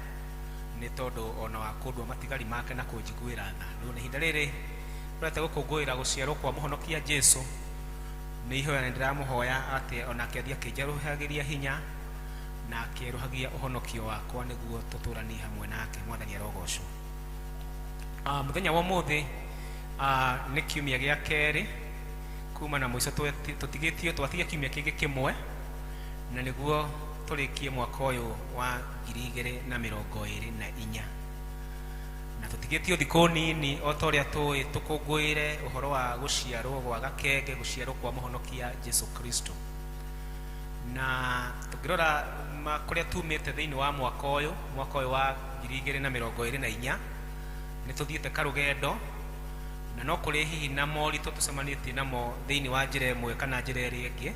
[SPEAKER 10] nĩ tondũ ona wa kũndua matigari make na kũnjiguĩra tha. Rĩu nĩ ihinda rĩrĩ tũrete gũkũngũĩra gũciarwo kwa mũhonokia Jesu, nĩ ihoya nĩ ndĩramũhoya atĩ onake athiĩ akĩnjerũhagĩria hinya na akĩerũhagia ũhonokio wakwa nĩguo tũtũranie hamwe nake. Mwathani arogocwo. Mũthenya wa ũmũthĩ nĩ kiumia gĩa kerĩ kuma na mũico, tũtigĩtio twatigia kiumia kĩngĩ kĩmwe na nĩguo tũrĩkie mwaka ũyũ wa 2024, na tũtigĩtio thikũ nini o ta ũrĩa tũĩ tũkũngũĩre ũhoro wa gũciarwo gwa gakenge, gũciarwo kwa mũhonokia Jesu Kristo. Na tũngĩrora kũrĩa tumĩte thĩinĩ wa mwaka ũyũ wa 2024, nĩ tũthiĩte karũgendo na no kũrĩ hihi na moritũ tũcemanĩtie namo thĩinĩ wa njĩra ĩmwe kana njĩra ĩrĩa ĩngĩ.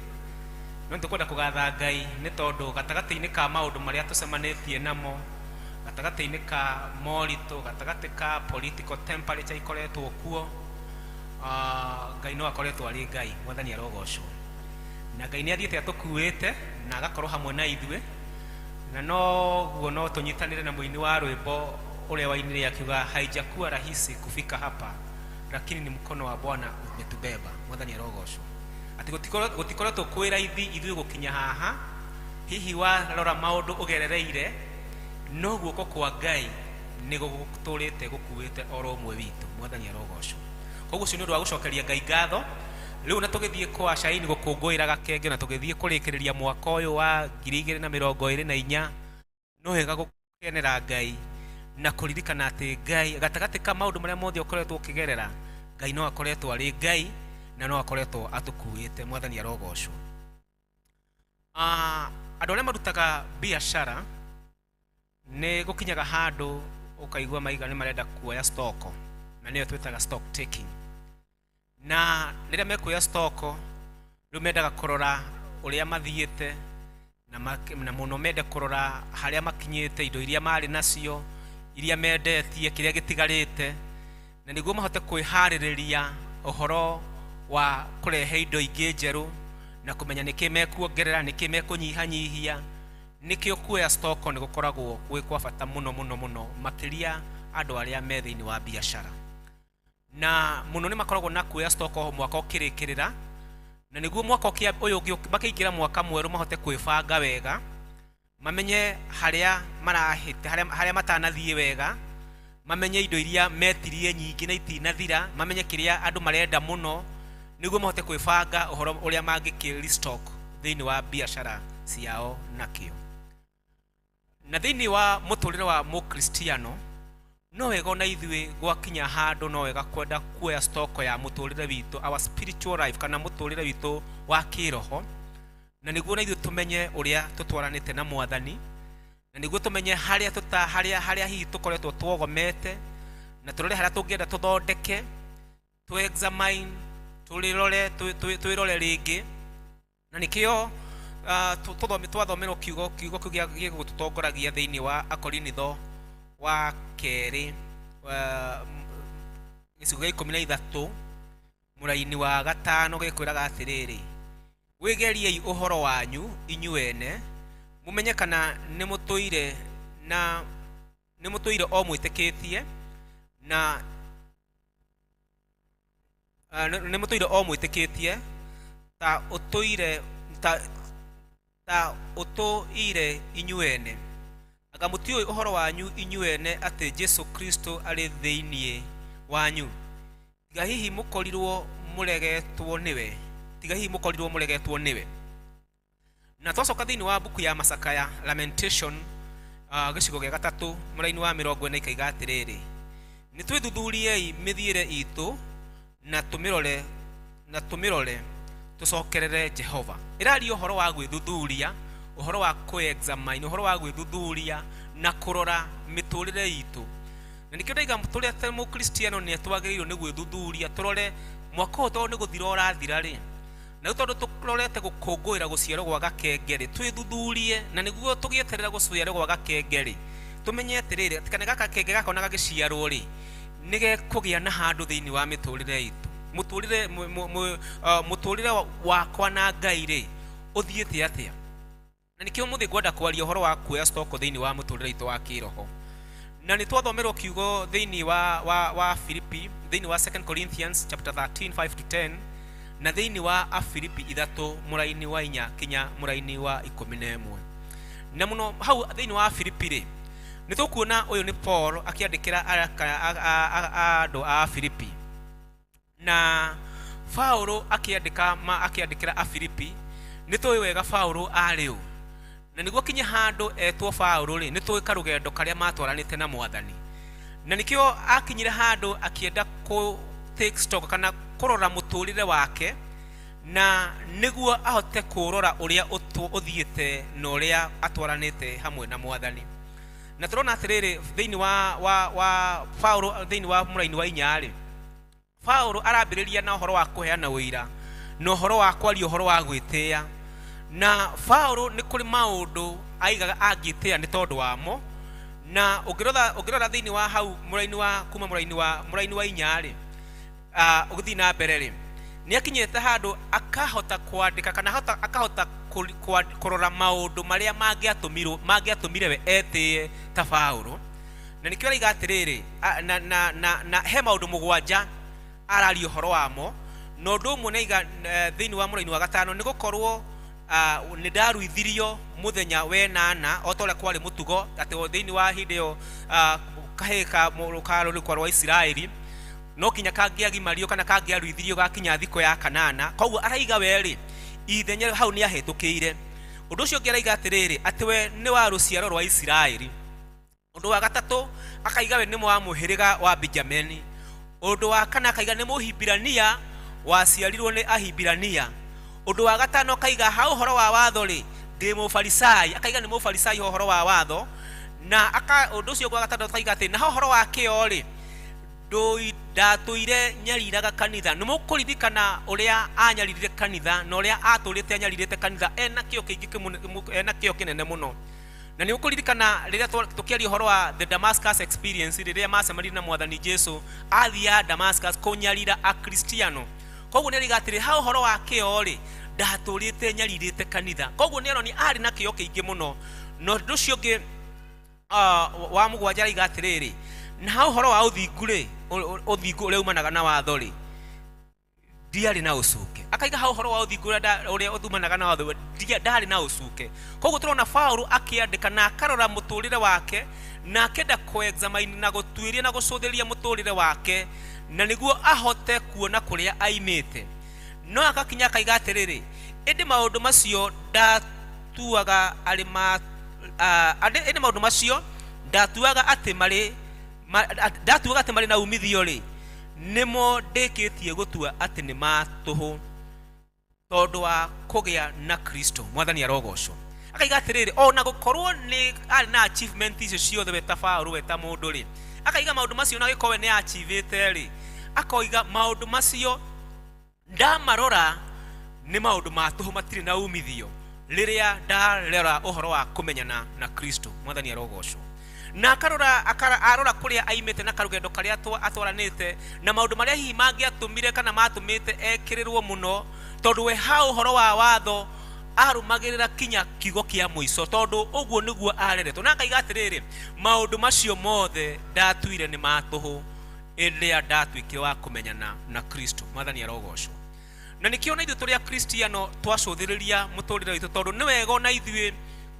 [SPEAKER 10] No nĩ tũkwenda kũgatha Ngai nĩ tondũ gatagatĩ-inĩ ka maũndũ marĩa tũcemanĩtie namo, gatagatĩ-inĩ ka moritũ, gatagatĩ ka political temperature ikoretwo kuo, Ngai no akoretwo arĩ Ngai. Mwathani arogocwo. Na Ngai nĩ athiĩte atũkuĩte na agakorwo hamwe na ithuĩ, na noguo no tũnyitanĩre na mũini wa rwĩmbo ũrĩa wainire akiuga, haijakuwa rahisi kufika hapa lakini ni mkono wa Bwana umetubeba. Mwathani arogocwo. Atĩ gũtikoretwo kwĩ raithi ithuĩ gũkinya haha, hihi warora maũndũ ũgerereire, no guoko kwa Ngai nĩ gũtũrĩte gũkuĩte oro ũmwe witũ. Mwathani arogocwo. Koguo ũcio nĩ ũndũ wa gũcokeria Ngai ngatho. Rĩu na tũgĩthiĩ kwa Caini gũkũngũĩra gakenge na tũgĩthiĩ kũrĩkĩrĩria mwaka ũyũ wa 2024, no wega gũkenera Ngai na kũririkana atĩ Ngai gatagatĩ ka maũndũ marĩa mothe ũkoretwo ũkĩgerera, Ngai no akoretwo arĩ Ngai na no akoretwo atũkuĩte. Mwathani arogocwo. Andũ arĩa marutaga biacara nĩ gũkinyaga handũ ũkaigua maiga nĩ marenda kuoya stoko, na nĩyo twĩtaga stock taking. Na rĩrĩa mekuoya stoko, rĩu mendaga kũrora ũrĩa mathiĩte na mũno mende kũrora harĩa makinyĩte, indo iria marĩ nacio, iria mendetie, kĩrĩa gĩtigarĩte, na nĩguo mahote kwĩharĩrĩria ũhoro wa kũrehe indo ingĩ njerũ na kũmenya nĩkĩ mekuongerera, nĩkĩ mekũnyihanyihia. Nĩkĩo kuoya stoko nĩ gũkoragwo gwĩ kwa bata mũno mũno mũno, makĩria andũ arĩa me thĩinĩ wa biacara. Na mũno nĩ makoragwo na kuoya stoko mwaka ũkĩrĩkĩrĩra, na nĩguo mwaka ũyũ ũngĩ makĩingĩra mwaka mwerũ mahote kwĩbanga wega, mamenye harĩa marahĩte, harĩa matanathiĩ wega, mamenye indo iria metirie nyingĩ na itinathira, mamenye kĩrĩa andũ marenda mũno, nĩguo mahote kwĩbanga ũhoro ũrĩa mangĩkĩ restock thĩinĩ wa biacara ciao nakĩo. Na thĩinĩ wa mũtũrĩre wa mũkristiano, no wega ona ithuĩ gwakinya handũ no wega kwenda kuoya stoko ya mũtũrĩre witũ, our spiritual life, kana mũtũrĩre witũ wa kĩroho, na nĩguo na ithuĩ tũmenye ũrĩa tũtwaranĩte na Mwathani, na nĩguo tũmenye harĩa harĩa hihi tũkoretwo tuogomete, na tũrore harĩa tũngĩenda tũthondeke, tũ examine, tũrĩrore, twĩrore rĩngĩ. Na nĩkĩo twathomerwo kiugo kĩu gĩgũtũtongoragia thĩinĩ wa Akorinitho wa kerĩ, gĩcigo gĩa 13 mũraini wa 5 gĩkwĩraga atĩrĩrĩ, wĩgeriei ũhoro wanyu inyuĩ ene, mũmenye kana nĩ mũtũire o mwĩtĩkĩtie, na nĩ mũtũire o mwĩtĩkĩtie ta ũtũire inyuĩ ene. Anga mũtiũĩ ũhoro wanyu inyuĩ ene atĩ Jesu Kristo arĩ thĩinĩ wanyu, tiga hihi mũkorirwo mũregetwo nĩwe, tiga hihi mũkorirwo mũregetwo nĩwe. Na twacoka thĩinĩ wa mbuku ya Macakaya, Lamentation, gĩcigo gĩa 3 mũraini wa 40 ikaiga atĩrĩrĩ, nĩ twĩthuthuriei mĩthiĩre itũ na tũmĩrore tũcokerere Jehova. Ĩraria ũhoro wa gwĩthuthuria, ũhoro wa kũ-examine, ũhoro wa gwĩthuthuria na kũrora mĩtũrĩre itũ. Na nĩkĩo ndaiga tũrĩa ta mũkristiano nĩ twagĩrĩirwo nĩ gwĩthuthuria, tũrore mwaka ũyũ tondũ nĩ gũthira ũrathira rĩ, Na rĩu tondũ tũrorete gũkũngũĩra gũciarwo gwa gakenge rĩ, twĩthuthurie, na nĩguo tũgĩeterera gũciarwo gwa gakenge rĩ, tũmenye atĩrĩrĩ, atĩ kana gaka kenge gaka ona gagĩciarwo rĩ, nĩ gekũgĩa na handũ thĩinĩ wa mĩtũrĩre itũ. Mũtũrĩre, mũtũrĩre wakwa na Ngai rĩ, ũthiĩte atĩa? Na nĩkĩo ũmũthĩ ngwenda kwaria ũhoro wa kuoya stock thĩinĩ wa mũtũrĩre witũ wa kĩroho. Na nĩ twathomerwo kiugo thĩinĩ wa Filipi, thĩinĩ wa 2 Corinthians chapter 13 5 to 10, na thĩinĩ wa Afilipi 3 mũraini wa 4 kinya mũraini wa 11. Na mũno hau thĩinĩ wa Afilipi rĩ, nĩ tũkuona ũyũ nĩ Paul akĩandĩkĩra andũ a Afilipi. Na Paulo akĩandĩka ma akĩandĩkĩra Afilipi, nĩ tũĩ wega Paulo arĩ ũ. Na nĩguo kinye handũ etwo Paulo rĩ, nĩ tũĩ karũgendo karĩa matwaranĩte na Mwathani. Na nĩkĩo akinyire handũ akĩenda kũ take stock kana kũrora mũtũrĩre wake, na nĩguo ahote kũrora ũrĩa ũthiĩte na ũrĩa atwaranĩte hamwe na Mwathani. Na tũrona atĩrĩrĩ, thĩinĩ wa Paulo, thĩinĩ wa mũraini wa 4 rĩ, Paulo arambĩrĩria na ũhoro wa kũheana ũira na ũhoro wa kwaria ũhoro wa gwĩtĩĩa. Na Paulo nĩ kũrĩ maũndũ aigaga angĩtĩĩa nĩ tondũ wamo. Na ũngĩrora thĩinĩ wa hau mũraini wa kuma mũraini wa mũraini wa 4 rĩ, ũgĩthiĩ na mbere rĩ, nĩ akinyĩte handũ akahota kwandĩka kana akahota kũrora maũndũ marĩa mangĩatũmire we etĩĩe ta Paulo. Na nĩkĩo araiga atĩrĩrĩ, na he maũndũ 7 araria ũhoro wamo. Na ũndũ ũmwe nĩaiga thĩinĩ wa mũraini wa 5, nĩ gũkorwo nĩ ndaruithirio mũthenya wenana o ta ũrĩa kwarĩ mũtugo, atĩ o thĩinĩ wa hĩndĩ ĩyo, kahĩĩ ka ka rũrĩrĩ rwa Isiraeli no kinya kangĩagimario kana kangĩaruithirio gakinya thikũ ya 8. Koguo araiga we rĩ, ithenya hau nĩ ahĩtũkĩire. Ũndũ ũcio ũngĩ araiga atĩrĩrĩ, atĩ we nĩ wa rũciaro rwa Isiraeli. Ũndũ wa 3 akaiga we nĩ wa mũhĩrĩga wa Benjamini. Ũndũ wa 4 akaiga nĩ Mũhibirania, waciarirwo nĩ Ahibirania. Ũndũ wa 5 akaiga ha ũhoro wa watho rĩ, ndĩ Mũfarisai, akaiga nĩ Mũfarisai ha ũhoro wa watho. Na ũndũ ũcio wa 6 akaiga atĩ na ha ũhoro wa kĩo rĩ, ndatũire nyariraga kanitha. Nĩ mũkũririkana ũrĩa anyaririre kanitha na ũrĩa atũrĩte anyarirĩte kanitha ena kĩo kĩingĩ ena kĩo kĩnene mũno. Na nĩ ũkũririkana rĩrĩa tũkĩaria ũhoro wa the Damascus experience, rĩrĩa macemanirie na Mwathani Jesu athiaga Damascus kũnyarira Akristiano. Koguo nĩ arauga atĩrĩ, ha ũhoro wa kĩo rĩ, ndatũrĩte nyarirĩte kanitha. Koguo nĩ aronania arĩ na kĩo kĩingĩ mũno. Na ũndũ ũcio ũngĩ, wa 7 arauga atĩrĩrĩ, na ha ũhoro wa ũthingu rĩ, ũthingu ũrĩa umanaga na watho rĩ, ndiarĩ na ũcuke. Akaiga ha ũhoro wa ũthingu ũrĩa ũthumanaga na watho, ndarĩ na ũcuke. Koguo tũrona Paulo akĩandĩka na akarora mũtũrĩre wake, na akĩenda kũ-examine na gũtuĩria na gũcũthĩrĩria mũtũrĩre wake, na nĩguo ahote kuona kũrĩa aimĩte. No akakinya akaiga atĩrĩrĩ, ĩndĩ maũndũ macio ndatuaga arĩ ma, ĩndĩ maũndũ macio ndatuaga atĩ marĩ ndatuaga atĩ marĩ na umithio rĩ, nĩmo ndĩkĩtie gũtua atĩ nĩ ma tũhũ tondũ wa kũgĩa na Kristo. Mwathani arogocwo. Akaiga atĩrĩrĩ, ona gũkorwo nĩ arĩ na achievement icio ciothe we ta Paulo, we ta mũndũ rĩ, akaiga maũndũ macio na gĩkorwo we nĩ achievĩte rĩ, akoiga maũndũ macio ndamarora nĩ maũndũ ma tũhũ, matirĩ na umithio rĩrĩa ndarora ũhoro wa kũmenyana na Kristo. Mwathani arogocwo. Na akarora, arora kũrĩa aimĩte na karũgendo karĩa atwaranĩte na maũndũ marĩa hihi mangĩatũmire kana matũmĩte ekĩrĩrwo mũno, tondũ we ha ũhoro wa watho arũmagĩrĩra kinya kiugo kĩa mũico, tondũ ũguo nĩguo areretwo. Na akaiga atĩrĩrĩ, maũndũ macio mothe ndatuire nĩ ma tũhũ ĩrĩa ndatuĩkire wa kũmenyana na Kristo. Mwathani arogocwo. Na nĩkĩo na ithuĩ tũrĩ Akristiano twacũthĩrĩria mũtũrĩre witũ, tondũ nĩ wega ona ithuĩ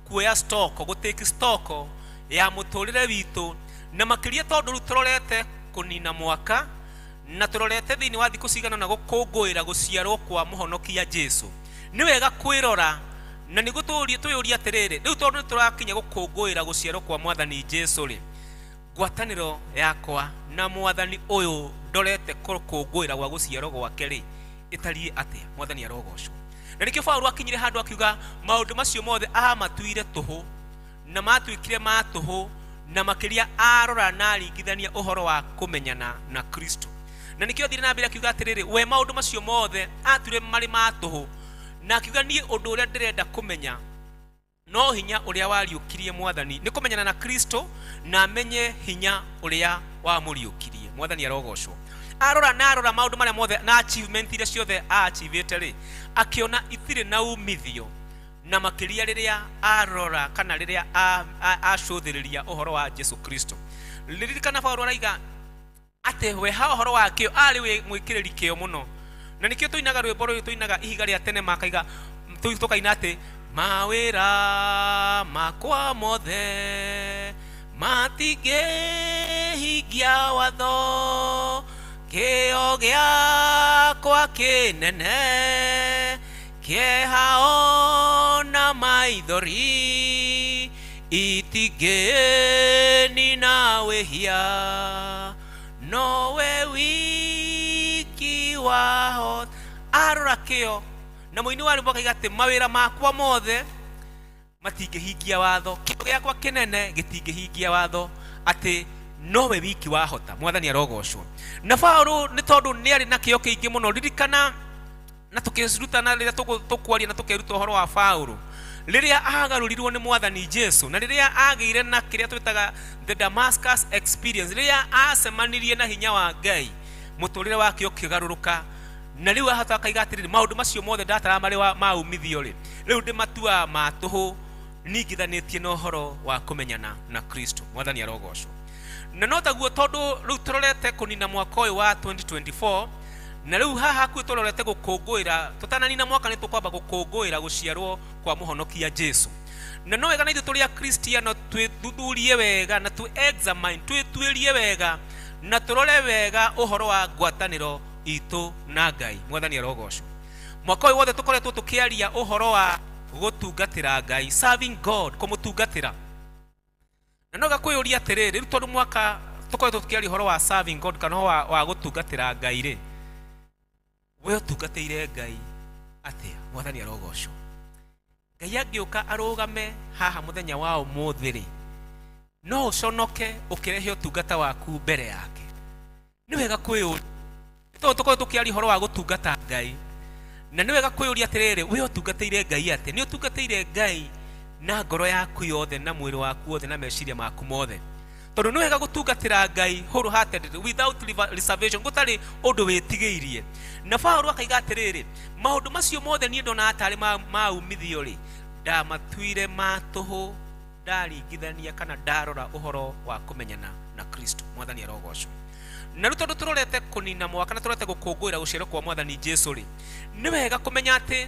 [SPEAKER 10] kuoya stock, gũtake stock ya mũtũrĩre witũ, na makĩria tondũ rĩu tũrorete kũnina mwaka na tũrorete thĩinĩ wa thikũ cigana na gũkũngũĩra gũciarwo kwa mũhonokia Jesu. Nĩ wega kwĩrora na nĩguo twĩyũrie atĩrĩrĩ, rĩu tondũ nĩ tũrakinya gũkũngũĩra gũciarwo kwa Mwathani Jesu rĩ, ngwatanĩro yakwa na Mwathani ũyũ ndorete kũkũngũĩra gwa gũciarwo gwake rĩ, ĩtariĩ atĩa? Mwathani arogocwo. Na nĩkĩo Paulo akinyire handũ akiuga maũndũ macio mothe amatuire tũhũ na matuĩkire ma tũhũ, na makĩria arora na aringithania ũhoro wa kũmenyana na Kristo. Na nĩkĩo athire na mbere akiuga atĩrĩrĩ, we maũndũ macio mothe atuire marĩ ma tũhũ, na akiuga niĩ ũndũ ũrĩa ndĩrenda kũmenya no hinya ũrĩa wariũkirie Mwathani, nĩ kũmenyana na Kristo na amenye hinya ũrĩa wamũriũkirie. Mwathani arogocwo. Arora na arora maũndũ marĩa mothe na achievement iria ciothe aachivĩte rĩ, akĩona itirĩ na umithio, na makĩria rĩrĩa arora kana rĩrĩa acũthĩrĩria ũhoro wa Jesu Kristo. Ririkana Paulo araiga atĩ we ha ũhoro wa kĩo arĩ mwĩkĩrĩri kĩo mũno, na nĩkĩo tũinaga rwĩmbo rũyũ, tũinaga ihiga rĩa tene, makaiga tũkaina atĩ mawĩra makwa mothe matingĩhingia watho, kĩo gĩakwa kĩnene kĩeha ona maithori itingĩnina wĩhia, nowe wiki wahota. Arora kĩo na mũini wa rwĩmbo akaiga atĩ mawĩra makwa mothe matingĩhingia watho, kĩo gĩakwa kĩnene gĩtingĩhingia watho, atĩ nowe wiki wahota. Mwathani arogocwo. Na Paũlũ nĩ tondũ nĩ arĩ na kĩo kĩingĩ mũno, ririkana na tũkĩrutana rĩrĩa tũkwaria na tũkeruta ũhoro wa Paũlũ rĩrĩa agarũrirwo nĩ Mwathani Jesu, na rĩrĩa agĩire na kĩrĩa twĩtaga the Damascus experience, rĩrĩa acemanirie na hinya wa Ngai, mũtũrĩre wake ũkĩgarũrũka, na rĩu ahota akaiga atĩrĩrĩ, maũndũ macio mothe ndatara marĩ ma umithio rĩ, rĩu ndĩmatuaga ma tũhũ ningithanĩtie na ũhoro wa kũmenyana na Kristo. Mwathani arogocwo. Na no taguo tondũ rĩu tũrorete kũnina mwaka ũyũ wa 2024, na rĩu haha hakuhĩ tũrorete gũkũngũĩra, tũtananina mwaka nĩ tũkwamba gũkũngũĩra gũciarwo kwa mũhonokia Jesu. Na no wega na ithuĩ tũrĩ Akristiano twĩthuthurie wega na twĩ examine, twĩtuĩrie wega na tũrore wega ũhoro wa ngwatanĩro itũ na Ngai. Mwathani arogocwo. Mwaka ũyũ wothe tũkoretwo tũkĩaria ũhoro wa gũtungatĩra Ngai, serving God, kũmũtungatĩra. Na no gakwĩyũria atĩrĩrĩ, rĩu tondũ mwaka tũkoretwo tũkĩaria ũhoro wa serving God kana ũhoro wa gũtungatĩra Ngai rĩ, we ũtungatĩire Ngai atĩa? Mwathani arogocwo. Ngai angĩũka arũgame haha mũthenya wa ũmũthĩ rĩ, no ũconoke ũkĩrehe ũtungata waku mbere yake? Nĩ wega kwĩyũria, tondũ tũkorwo tũkĩaria ũhoro wa gũtungata Ngai, na nĩ wega kwĩyũria atĩrĩrĩ, we ũtungatĩire Ngai atĩa? Nĩ ũtungatĩire Ngai na ngoro yaku yothe, na mwĩrĩ waku wothe, na meciria maku mothe? Tondũ nĩ wega gũtungatĩra Ngai wholeheartedly, without reservation, gũtarĩ ũndũ wĩtigĩirie. Na Paũlũ akaiga atĩrĩrĩ, maũndũ macio mothe niĩ ndonaga tarĩ ma umithio rĩ, ndamatuire ma tũhũ ndaringithania kana ndarora ũhoro wa kũmenyana na Kristo. Mwathani arogocwo. Na rĩu tondũ tũrorete kũnina mwaka na tũrorete gũkũngũĩra gũciarwo kwa Mwathani Jesu rĩ, nĩ wega kũmenya atĩ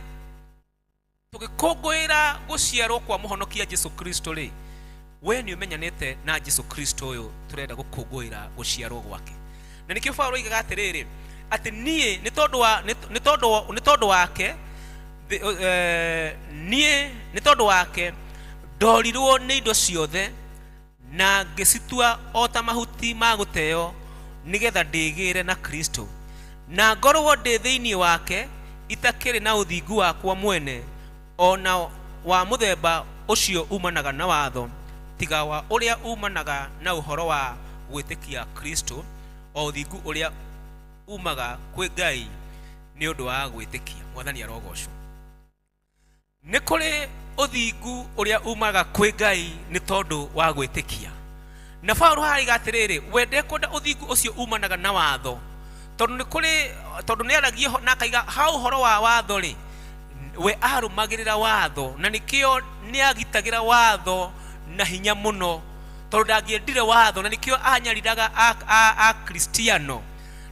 [SPEAKER 10] tũgĩkũngũĩra gũciarwo kwa mũhonokia Jesu Kristo rĩ, we nĩ ũmenyanĩte na Jesu Kristo ũyũ tũrenda gũkũngũĩra gũciarwo gwake. Na nĩkĩo Paũlũ oigaga atĩrĩrĩ, atĩ niĩ nĩ tondũ wa, nĩ tondũ, nĩ tondũ wake, niĩ nĩ tondũ wake ndorirwo nĩ indo ciothe na ngĩcitua o ta mahuti ma gũteo, nĩgetha ndĩgĩre na Kristo, na ngorwo ndĩ thĩinĩ wake, itakĩrĩ na ũthingu wakwa mwene, o na wa mũthemba ũcio umanaga na watho, tiga wa ũrĩa umanaga na ũhoro wa gwĩtĩkia Kristo, o ũthingu ũrĩa umaga kwĩ Ngai nĩ ũndũ wa gwĩtĩkia. Mwathani arogocwo. Nĩ kũrĩ ũthingu ũrĩa umaga kwĩ Ngai nĩ tondũ wa gwĩtĩkia. Na Paũlũ haraiga atĩrĩrĩ, we ndekwenda ũthingu ũcio umanaga na watho, tondũ nĩ kũrĩ, tondũ nĩ aragia na akaiga ha ũhoro wa watho rĩ, we arũmagĩrĩra watho, na nĩkĩo nĩ agitagĩra watho na hinya mũno, tondũ ndangĩendire watho, na nĩkĩo anyariraga Akristiano,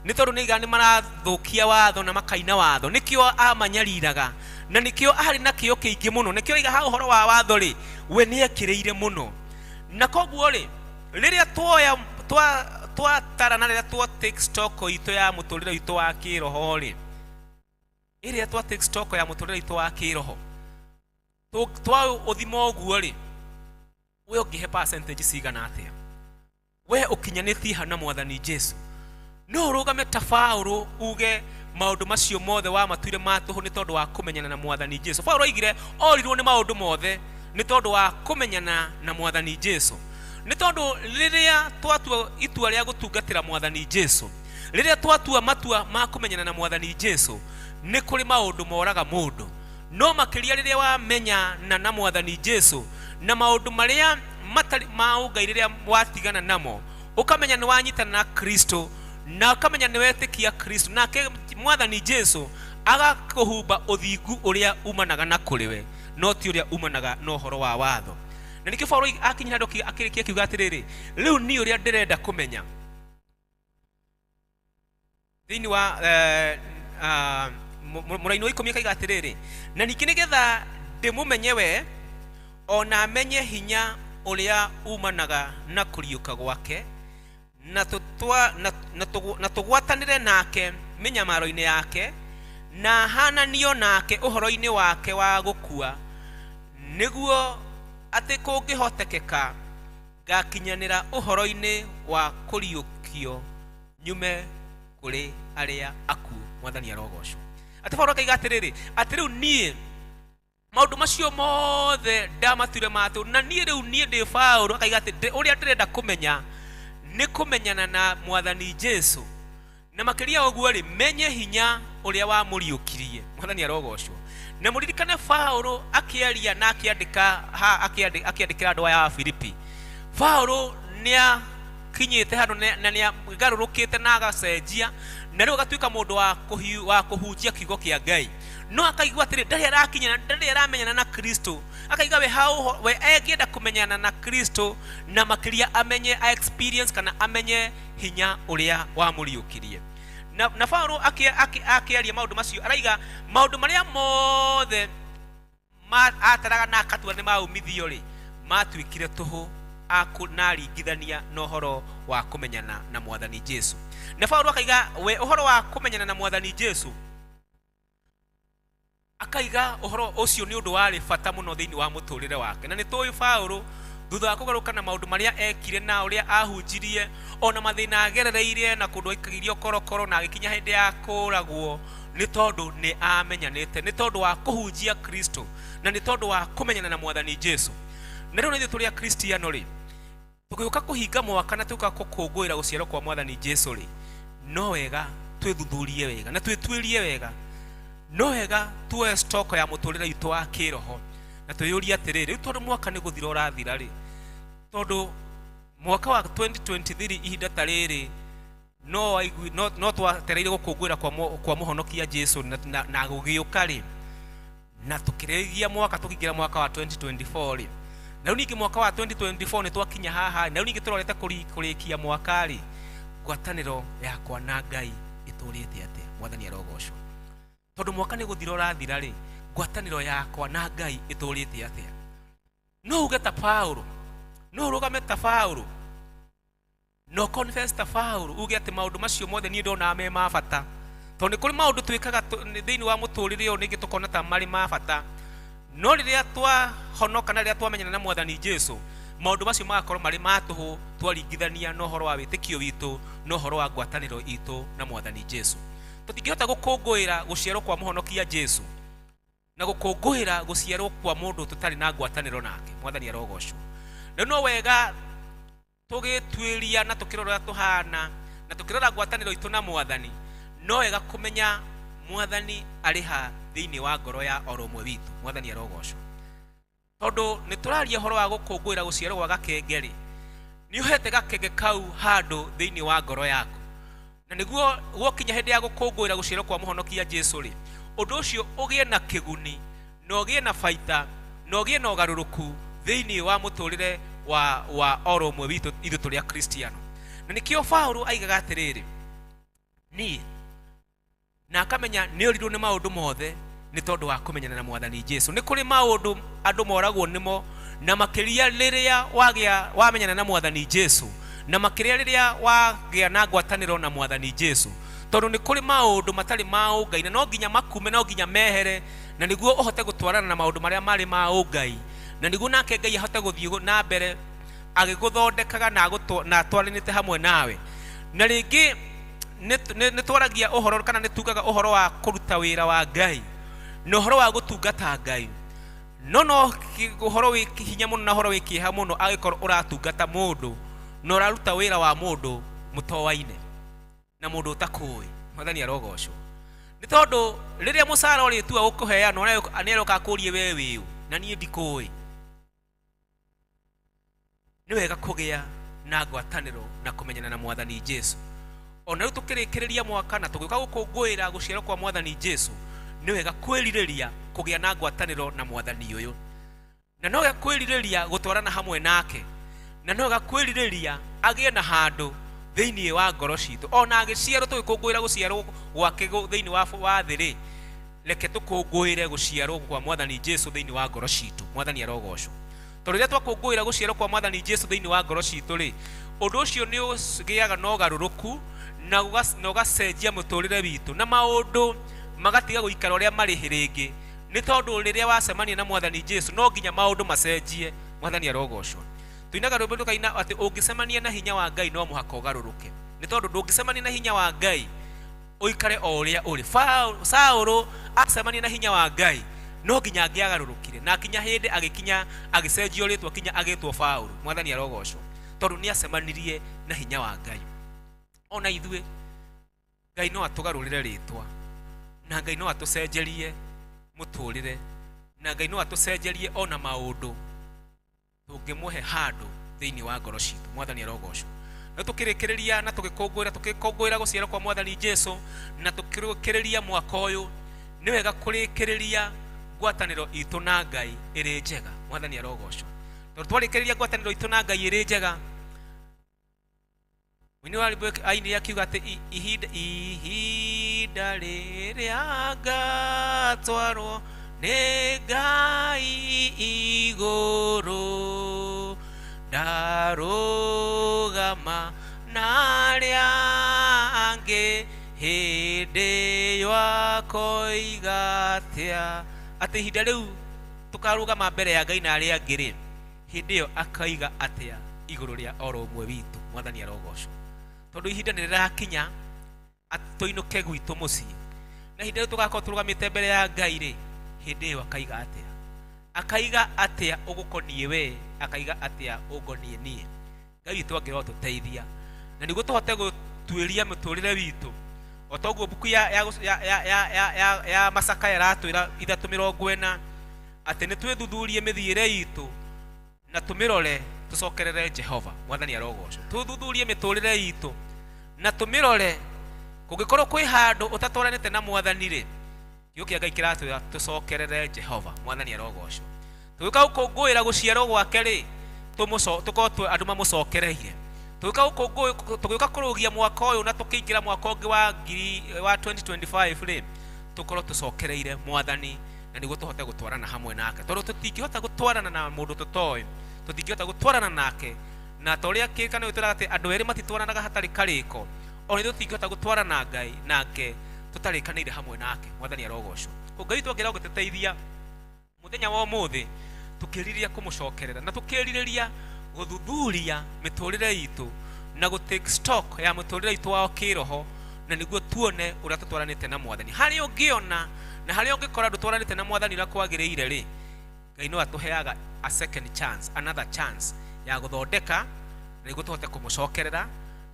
[SPEAKER 10] nĩ tondũ nĩ aigaga nĩ marathũkia watho na makaina watho, nĩkĩo amanyariraga, na nĩkĩo arĩ na kĩo kĩingĩ mũno. Nĩkĩo aiga ha ũhoro wa watho rĩ, we nĩ ekĩrĩire mũno. Na koguo rĩ, rĩrĩa tuoya twatara na rĩrĩa twa take stock itũ ya mũtũrĩre witũ wa kĩroho rĩ, ĩrĩa twa take stock ya mũtũrĩre witũ wa kĩroho, twa ũthima ũguo rĩ, we ũngĩhe percentage cigana atĩa? We ũkinyanĩtie ha na Mwathani Jesu? No ũrũgame ta Paũlũ uge maũndũ macio mothe wamatuire ma tũhũ nĩ tondũ wa kũmenyana na Mwathani Jesu? Paũlũ oigire orirwo nĩ maũndũ mothe nĩ tondũ wa kũmenyana na Mwathani Jesu. Nĩ tondũ rĩrĩa twatua itua rĩa gũtungatĩra Mwathani Jesu, Rĩrĩa twatua matua ma kũmenyana na Mwathani Jesu, nĩ kũrĩ maũndũ moraga mũndũ, no makĩria rĩrĩa wamenyana na Mwathani Jesu na maũndũ marĩa matarĩ ma ũngai, rĩrĩa watigana namo, ũkamenya nĩ wanyitana na Kristo na ũkamenya nĩ wetĩkia Kristo, nake Mwathani Jesu agakũhumba ũthingu ũrĩa umanaga na kũrĩ we, no ti ũrĩa umanaga na ũhoro wa watho. Na nĩkĩo Paulo akinyire handũ akĩrĩkia akiuga atĩrĩrĩ, rĩu niĩ ũrĩa ndĩrenda kũmenya thĩinĩ wa mũraini wa 10 akaiga atĩrĩrĩ, na ningĩ nĩgetha ndĩmũmenye we, ona menye hinya ũrĩa umanaga na kũriũka gwake, na tũgwatanĩre nake mĩnyamaro-inĩ yake, na hananio nake ũhoro-inĩ wake wa gũkua, nĩguo atĩ kũngĩhotekeka ngakinyanĩra ũhoro-inĩ wa kũriũkio nyume kũrĩ arĩa akuũ. Mwathani arogocwo. Atĩ Paulo akaiga atĩrĩrĩ, atĩ rĩu niĩ maũndũ macio mothe ndamatuire matũ, na niĩ rĩu niĩ ndĩ Paulo, akaiga atĩ ũrĩa ndĩrenda kũmenya nĩ kũmenyana na Mwathani Jesu, na makĩria ũguo rĩ, menye hinya ũrĩa wamũriũkirie. Mwathani arogocwo. Na mũririkane Paulo akĩaria na akĩandĩka akĩandĩkĩra andũ aya a Filipi, Paulo nĩakinyĩte handũ na nĩagarũrũkĩte na agacenjia, na rĩu agatuĩka mũndũ wa kũhunjia kiugo kĩa Ngai, no akaigua atĩrĩ, ndarĩ arakinyana, ndarĩ aramenyana na Kristo. Akaiga we hau we angĩenda kũmenyana na Kristo, na makĩria amenye a experience kana amenye hinya ũrĩa wamũriũkirie. Na Paulo akĩaria maũndũ macio, araiga maũndũ marĩa mothe ataraga na akatua nĩ maumithio rĩ, matuĩkire tũhũ na aringithania na ũhoro wa kũmenyana na Mwathani Jesu. Na Paulo akaiga we ũhoro wa kũmenyana na Mwathani Jesu, akaiga ũhoro ũcio nĩ ũndũ warĩ bata mũno thĩinĩ wa mũtũrĩre wake. Na nĩ tũĩ Paulo thutha wa kũgarũka na maũndũ marĩa ekire na ũrĩa ahunjirie, ona mathĩna agerereire na kũndũ aikagirio korokoro na agĩkinya hĩndĩ ya kũragwo, nĩ tondũ nĩ amenyanĩte, nĩ tondũ wa kũhunjia Kristo, na nĩ tondũ wa kũmenyana na Mwathani Jesu. Na rĩu ithuĩ tũrĩ Akristiano rĩ, tũgĩũka kũhinga mwaka na tũgĩũka gũkũngũĩra gũciarwo kwa Mwathani Jesu rĩ, no wega twĩthuthurie wega na twĩtuĩrie wega, no wega tuoe stock ya mũtũrĩre witũ wa kĩroho na twĩyũrie atĩrĩrĩ, rĩu tondũ mwaka nĩ gũthira ũrathira rĩ, tondũ mwaka wa 2023 ihinda ta rĩrĩ no twatereire gũkũngũĩra kwa mũhonokia Jesu na gũgĩũka rĩ, na tũkĩrĩgia mwaka tũkĩingĩra mwaka wa 2024 rĩ, na rĩu ningĩ mwaka wa 2024 nĩ twakinya haha, na rĩu ningĩ tũrorete kũrĩkia mwaka rĩ, ngwatanĩro yakwa na Ngai ĩtũrĩte atĩa? Mwathani arogocwo. Tondũ mwaka nĩ gũthira ũrathira rĩ, ngwatanĩro yakwa na Ngai ĩtũrĩte atĩa? No uge ta Paulo, no ũrũgame ta Paulo, no confess ta Paulo, uge atĩ maũndũ macio mothe niĩ ndonaga me ma bata, tondũ nĩ kũrĩ maũndũ twĩkaga thĩinĩ wa mũtũrĩre ũyũ ningĩ tũkona ta marĩ ma bata, no rĩrĩa twahonoka na rĩrĩa twamenyana na Mwathani Jesu, maũndũ macio magakorwo marĩ ma tũhũ twaringithania na ũhoro wa wĩtĩkio witũ na ũhoro wa ngwatanĩro itũ na Mwathani Jesu. Tũtingĩhota gũkũngũĩra gũciarwo kwa mũhonokia Jesu na gũkũngũĩra gũciarwo kwa mũndũ tũtarĩ na ngwatanĩro nake. Mwathani arogocwo. Na no wega tũgĩtuĩria na tũkĩrora ũrĩa tũhana na tũkĩrora ngwatanĩro itũ na Mwathani, no wega kũmenya Mwathani arĩ ha thĩinĩ wa ngoro ya oro ũmwe witũ. Mwathani arogocwo. Tondũ nĩ tũraria ũhoro wa gũkũngũĩra gũciarwo gwa gakenge rĩ, nĩ ũhete gakenge kau handũ thĩinĩ wa ngoro yaku, na nĩguo gwokinya hĩndĩ ya gũkũngũĩra gũciarwo kwa mũhonokia Jesu rĩ, ũndũ ũcio ũgĩe na kĩguni na ũgĩe na baita na ũgĩe na ũgarũrũku thĩinĩ wa mũtũrĩre wa oro ũmwe witũ ithuĩ tũrĩ Akristiano. Na nĩkĩo Paulo aigaga atĩrĩrĩ, niĩ na akamenya nĩ orirwo nĩ maũndũ mothe nĩ tondũ wa kũmenyana na Mwathani Jesu. Nĩ kũrĩ maũndũ andũ moragwo nĩmo, na makĩria rĩrĩa wamenyana na Mwathani Jesu, na makĩria rĩrĩa wagĩa na ngwatanĩro na Mwathani Jesu, tondũ nĩ kũrĩ maũndũ matarĩ ma ũngai na no nginya makume, no nginya mehere, na nĩguo ũhote gũtwarana na maũndũ marĩa marĩ ma ũngai, na nĩguo nake Ngai ahote gũthiĩ na mbere agĩgũthondekaga na atwaranĩte hamwe nawe. Na rĩngĩ nĩ twaragia ũhoro kana nĩ tugaga ũhoro wa kũruta wĩra wa Ngai na ũhoro wa gũtungata Ngai, no ũhoro wĩ hinya mũno na ũhoro wĩ kĩeha mũno angĩkorwo ũratungata mũndũ na ũraruta wĩra wa mũndũ mũtoaine. Na mũndũ ũtakũĩ. Mwathani arogocwo. Nĩ tondũ rĩrĩa mũcara ũrĩtua gũkũheanwo nĩ aroka akũrie we wĩũ na niĩ ndikũĩ. Nĩ wega kũgĩa na ngwatanĩro na kũmenyana na Mwathani Jesu. Ona rĩu tũkĩrĩkĩrĩria mwaka na tũgĩũka gũkũngũĩra gũciarwo kwa Mwathani Jesu, nĩ wega kwĩrirĩria kũgĩa na ngwatanĩro na Mwathani ũyũ, na no wega kwĩrirĩria gũtwarana hamwe nake, na no wega kwĩrirĩria agĩe na handũ thĩinĩ wa ngoro citũ. Ona agĩciarwo, tũgĩkũngũĩra gũciarwo gwake thĩinĩ wa thĩ rĩ, reke tũkũngũĩre gũciarwo kwa Mwathani Jesu thĩinĩ wa ngoro citũ. Mwathani arogocwo. Tondũ rĩrĩa twakũngũĩra gũciarwo kwa Mwathani Jesu thĩinĩ wa ngoro citũ rĩ, ũndũ ũcio nĩ ũgĩaga na ũgarũrũku na ũgacenjia mũtũrĩre witũ, na maũndũ magatiga gũikara ũrĩa marĩ rĩngĩ. Nĩ tondũ rĩrĩa wacemania na Mwathani Jesu, no nginya maũndũ macenjie. Mwathani arogocwo. Tuinaga rwĩmbo tũkaina atĩ ũngĩcemania na hinya wa Ngai no mũhaka ũgarũrũke. Nĩ tondũ ndũngĩcemania na hinya wa Ngai ũikare o ũrĩa ũrĩ. Saũlũ acemania na hinya wa Ngai no nginya angĩagarũrũkire, na akinya hĩndĩ agĩkinya agĩcenjio rĩtwa kinya agĩtwo Paũlũ. Mwathani arogocwo. Tondũ nĩ acemanirie na hinya wa Ngai. Ona ithuĩ Ngai no atũgarũrĩre rĩtwa, na Ngai no atũcenjerie mũtũrĩre, na Ngai no atũcenjerie ona maũndũ tũngĩmũhe handũ thĩinĩ wa ngoro citũ. Mwathani arogocwo. No tũkĩrĩkĩrĩria na tũgĩkũngũĩra gũciarwo kwa Mwathani Jesu na tũkĩrĩkĩrĩria mwaka ũyũ, nĩ wega kũrĩkĩrĩria ngwatanĩro itũ na Ngai ĩrĩ njega. Mwathani arogocwo. Tondũ twarĩkĩrĩria ngwatanĩro itũ na Ngai ĩrĩ njega, mũini wa rwĩmbo ainire akiuga atĩ ihinda rĩrĩa ngatwarwo nĩ Ngai igũrũ, ndarũgama na arĩa angĩ hĩndĩ ĩyo akoiga atĩa. Atĩ ihinda rĩu tũkarũgama mbere ya Ngai na arĩa angĩ rĩ, hĩndĩ ĩyo akoiga atĩa igũrũ rĩa oro ũmwe witũ. Mwathani arogocwo. Tondũ ihinda nĩ rĩrakinya tũinũke gwitũ mũciĩ, na ihinda rĩu tũgakorwo tũrũgamĩte mbere ya Ngai rĩ, hĩndĩ ĩyo akaiga atĩa? Akaiga atĩa ũgũkoniĩ we? Akaiga atĩa ũngoniĩ niĩ? Ngai witũ angĩrotũteithia na nĩguo tũhote gũtuĩria mũtũrĩre witũ, o toguo mbuku ya Macakaya ĩratwĩra 3:40 atĩ nĩ twĩthuthurie mĩthiĩre itũ na tũmĩrore tũcokerere Jehova. Mwathani arogocwo. Tũthuthurie mĩtũrĩre itũ na tũmĩrore, kũngĩkorwo kwĩ handũ ũtatwaranĩte na Mwathani rĩ, kiugo kĩa Ngai kĩratwĩra tũcokerere Jehova. Mwathani arogocwo. Tũgĩũka gũkũngũĩra gũciarwo gwake rĩ, tũkorwo andũ mamũcokereire. Tũgĩũka kũrũgia mwaka ũyũ na tũkĩingĩra mwaka ũngĩ wa ngiri wa 2025 rĩ, tũkorwo tũcokereire Mwathani na nĩguo tũhote gũtwarana hamwe nake. Tondũ tũtingĩhota gũtwarana na mũndũ tũtoĩ, tũtingĩhota gũtwarana nake, na ta ũrĩa kĩrĩkanĩro gĩtwĩraga atĩ andũ erĩ matitwaranaga hatarĩ karĩko, ona ithuĩ tũtingĩhota gũtwarana Ngai nake tũtarĩkanĩire hamwe nake. Mwathani arogocwo. Ngai witũ angĩrega gũtũteithia mũthenya wa ũmũthĩ, tũkĩrirĩria kũmũcokerera na tũkĩrirĩria gũthuthuria mĩtũrĩre itũ na gũ take stock ya mũtũrĩre itũ wa kĩroho, na nĩguo tuone ũrĩa tũtwaranĩte na Mwathani. Harĩa ũngĩona na harĩa ũngĩkora ndũtwaranĩte na Mwathani ũrĩa kwagĩrĩire rĩ, Ngai no atũheaga a second chance, another chance ya gũthondeka na nĩguo tũhote kũmũcokerera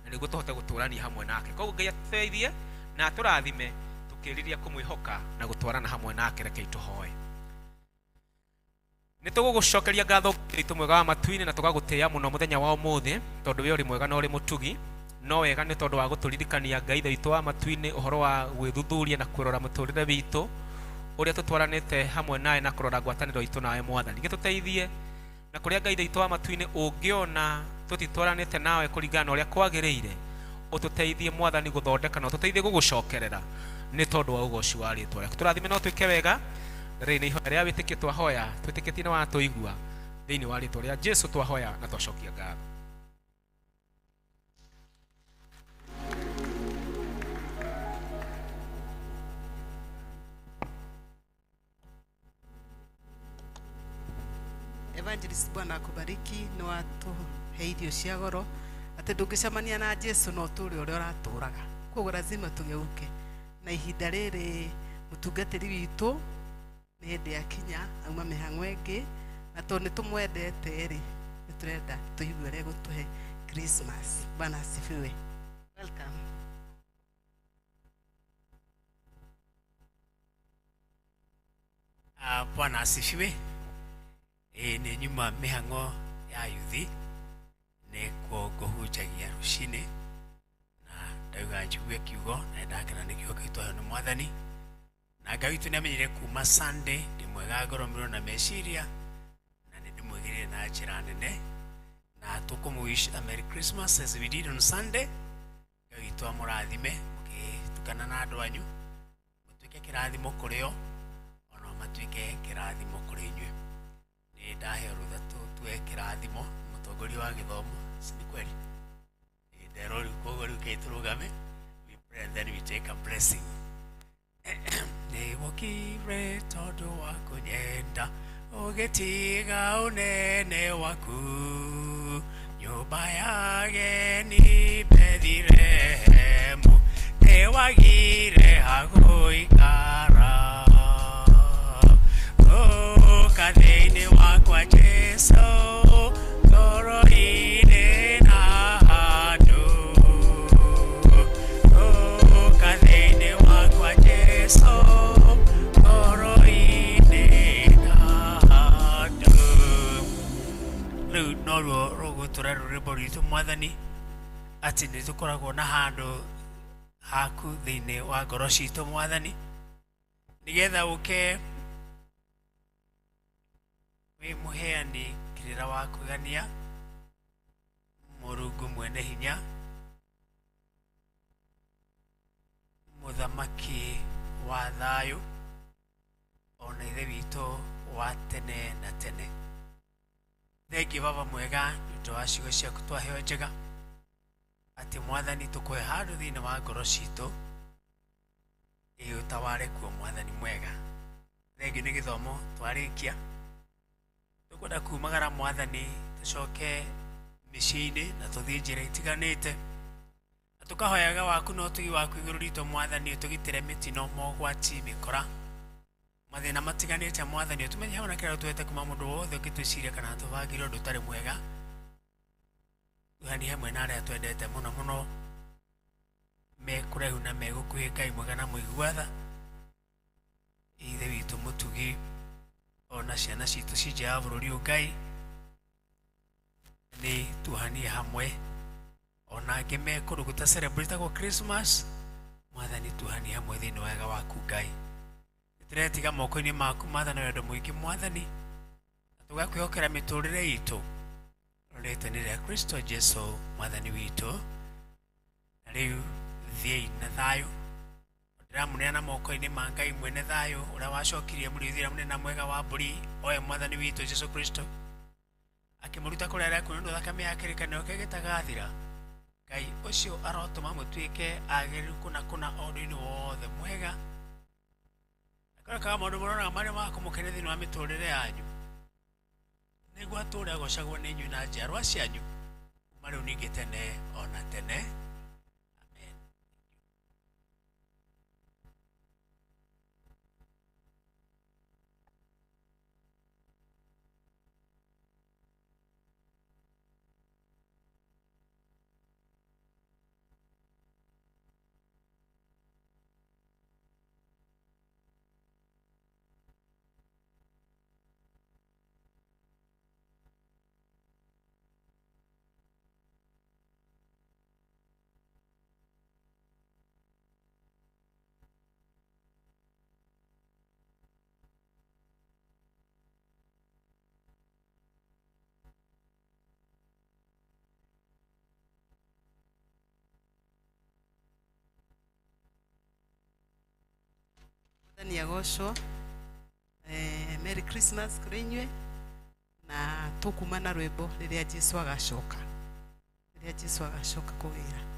[SPEAKER 10] na nĩguo tũhote gũtũrania hamwe nake. Koguo Ngai atũteithie na atũrathime tũkĩrirĩria kũmwĩhoka na gũtwarana hamwe nake. Rekei tũhoe. Nĩ tũgũgũcokeria ngatho witũ mwega wa matu-inĩ na tũgagũtĩĩa mũno mũthenya wa ũmũthĩ, tondũ we ũrĩ mwega na ũrĩ mũtugi. No wega nĩ tondũ wa gũtũririkania Ngai Ithe witũ wa matu-inĩ ũhoro wa gwĩthuthuria na kũrora mũtũrĩre witũ ũrĩa tũtwaranĩte hamwe nawe na kũrora ngwatanĩro itũ nawe. Mwathani, gĩtũteithie na kũrĩa Ngai Ithe witũ wa matu-inĩ ũngĩona tũtitwaranĩte nawe kũringana na ũrĩa kwagĩrĩire, ũtũteithie Mwathani gũthondeka na ũtũteithie gũgũcokerera nĩ tondũ wa ũgoci wa rĩtwa rĩaku. Tũrathime na ũtwĩke wega. Na rĩrĩ nĩ ihoya rĩa wĩtĩkio twahoya, twĩtĩkĩtie nĩ watũigua. Thĩinĩ wa rĩtwa rĩa Jesu twahoya na twacokia ngatho.
[SPEAKER 2] Evangelist, Bwana akubariki. Nĩ watũhe irio cia goro atĩ ndũngĩcemania na Jesu no ũtũre ũrĩa ũratũraga. Koguo lazima tũgeuke, na ihinda rĩrĩ mũtungatĩri witũ nĩ hĩndĩ akinya auma mĩhang'o ĩngĩ, na tondũ nĩ tũmwendete rĩ, nĩ tũrenda tũigue ũrĩa egũtũhe Christmas. Bwana asifiwe. Welcome.
[SPEAKER 11] Bwana asifiwe. Nĩ nyuma mĩhang'o ya yuthi nĩkuo ngũhunjagia rũcinĩ na ndauga njigue kiugo na ndakena nĩ kiugo kĩu twaheo nĩ mwathani na Ngai witũ nĩamenyire kuma Sunday ndĩ mwega ngoro mĩro na meciria na nĩ ndĩmwĩgĩrĩire na njĩra nene na tũkũmũ-wish a Merry Christmas as we did on Sunday. Ngai witũ amũrathime mũgĩtukana na andũ anyu mũtuĩke kĩrathimo kũrĩ o ona matuĩke kĩrathimo kũrĩ inyuĩ. Nĩ ndaheo rũtha tũtue kĩrathimo mũtongoria wa gĩthomo, si ni kweli? Nderwo rĩu koguo rĩu kei tũrũgame, we pray and then we take a blessing. Nĩ wokire tondũ wa kũnyenda ũgĩtiga ũnene waku nyũmba ya ageni Bethilehemu nĩwagire hagũikara ũka thĩinĩ wakwa Jesũ ngoro-inĩ na handũ ũka thĩinĩ wakwa Jesũ ngoro-inĩ na handũ. Rĩu noruo rũgũtũra rũrĩmbo rwitũ mwathani atĩ nĩ tũkoragwo na handũ haku thĩinĩ wa ngoro citũ mwathani nĩgetha ũke wĩ mũheani kĩrĩra wa kũgania Mũrungu mwene hinya mũthamaki wa thayũ ona ithe witũ wa tene na tene. Thengiũ baba mwega nĩ ũndũ wa ciugo ciaku twaheo njega atĩ mwathani tũkũhe handũ thĩinĩ wa ngoro citũ ĩ ũtaware kuo mwathani mwega. Thengiũ nĩ gĩthomo twarĩkia tũkwenda kumagara mwathani tũcoke mĩciĩ-inĩ na tũthiĩ njĩra itiganĩte na tũkahoyaga waku na ũtugi waku igũrũ ritũ mwathani ũtũgitĩre mĩtino mogwati mĩkora mathĩna matiganĩte mwathani ũtũmenye hamwe na kĩrĩa ũtũhete kuma mũndũ wothe ũngĩtwĩciria kana tũbangĩre ũndũ ũtarĩ mwega tuhanie hamwe na arĩa twendete mũno mũno me kũraihu na me gũkuhĩ Ngai mwega na mũigua tha ithe witũ mũtugi ona ciana citũ ci nja ya bũrũri ũyũ Ngai nĩ tuhanie hamwe ona angĩ me kũndũ gũta celebrate Christmas mwathani tuhanie hamwe thĩinĩ wega waku Ngai. Tũretiga moko-inĩ maku mwathani wendo mũingĩ mwathani na tũgakwĩhokera mĩtũrĩre itũ rĩtwa-inĩ rĩa Kristo Jesu mwathani witũ. Na rĩu thiĩi na thayũ ndĩramũneana moko-inĩ ma Ngai mwene thayũ ũrĩa wacokirie mũrĩithi ũrĩa mũnene na mwega wa mbũri owe mwathani witũ Jesu Kristo akĩmũruta kũrĩ arĩa akuũ nĩ ũndũ thakame ya kĩrĩkanĩro kĩrĩa gĩtagathira. Ngai ũcio arotũma mũtuĩke agĩrĩru kũna kũna o ũndũ-inĩ wothe mwega akorekaga maũndũ mũronaga marĩ ma kũmũkenia thĩinĩ wa mĩtũrĩre yanyu nĩguo atũũre agocagwo nĩ inyuĩ na njiarwa cianyu kuma rĩu ningĩ tene ona tene. Amen.
[SPEAKER 2] Mwathani agocwo. Merry Christmas kũrĩ inyuĩ na tũkuma na rwĩmbo rĩrĩa Jesũ agacoka, rĩrĩa Jesũ agacoka kũgĩra.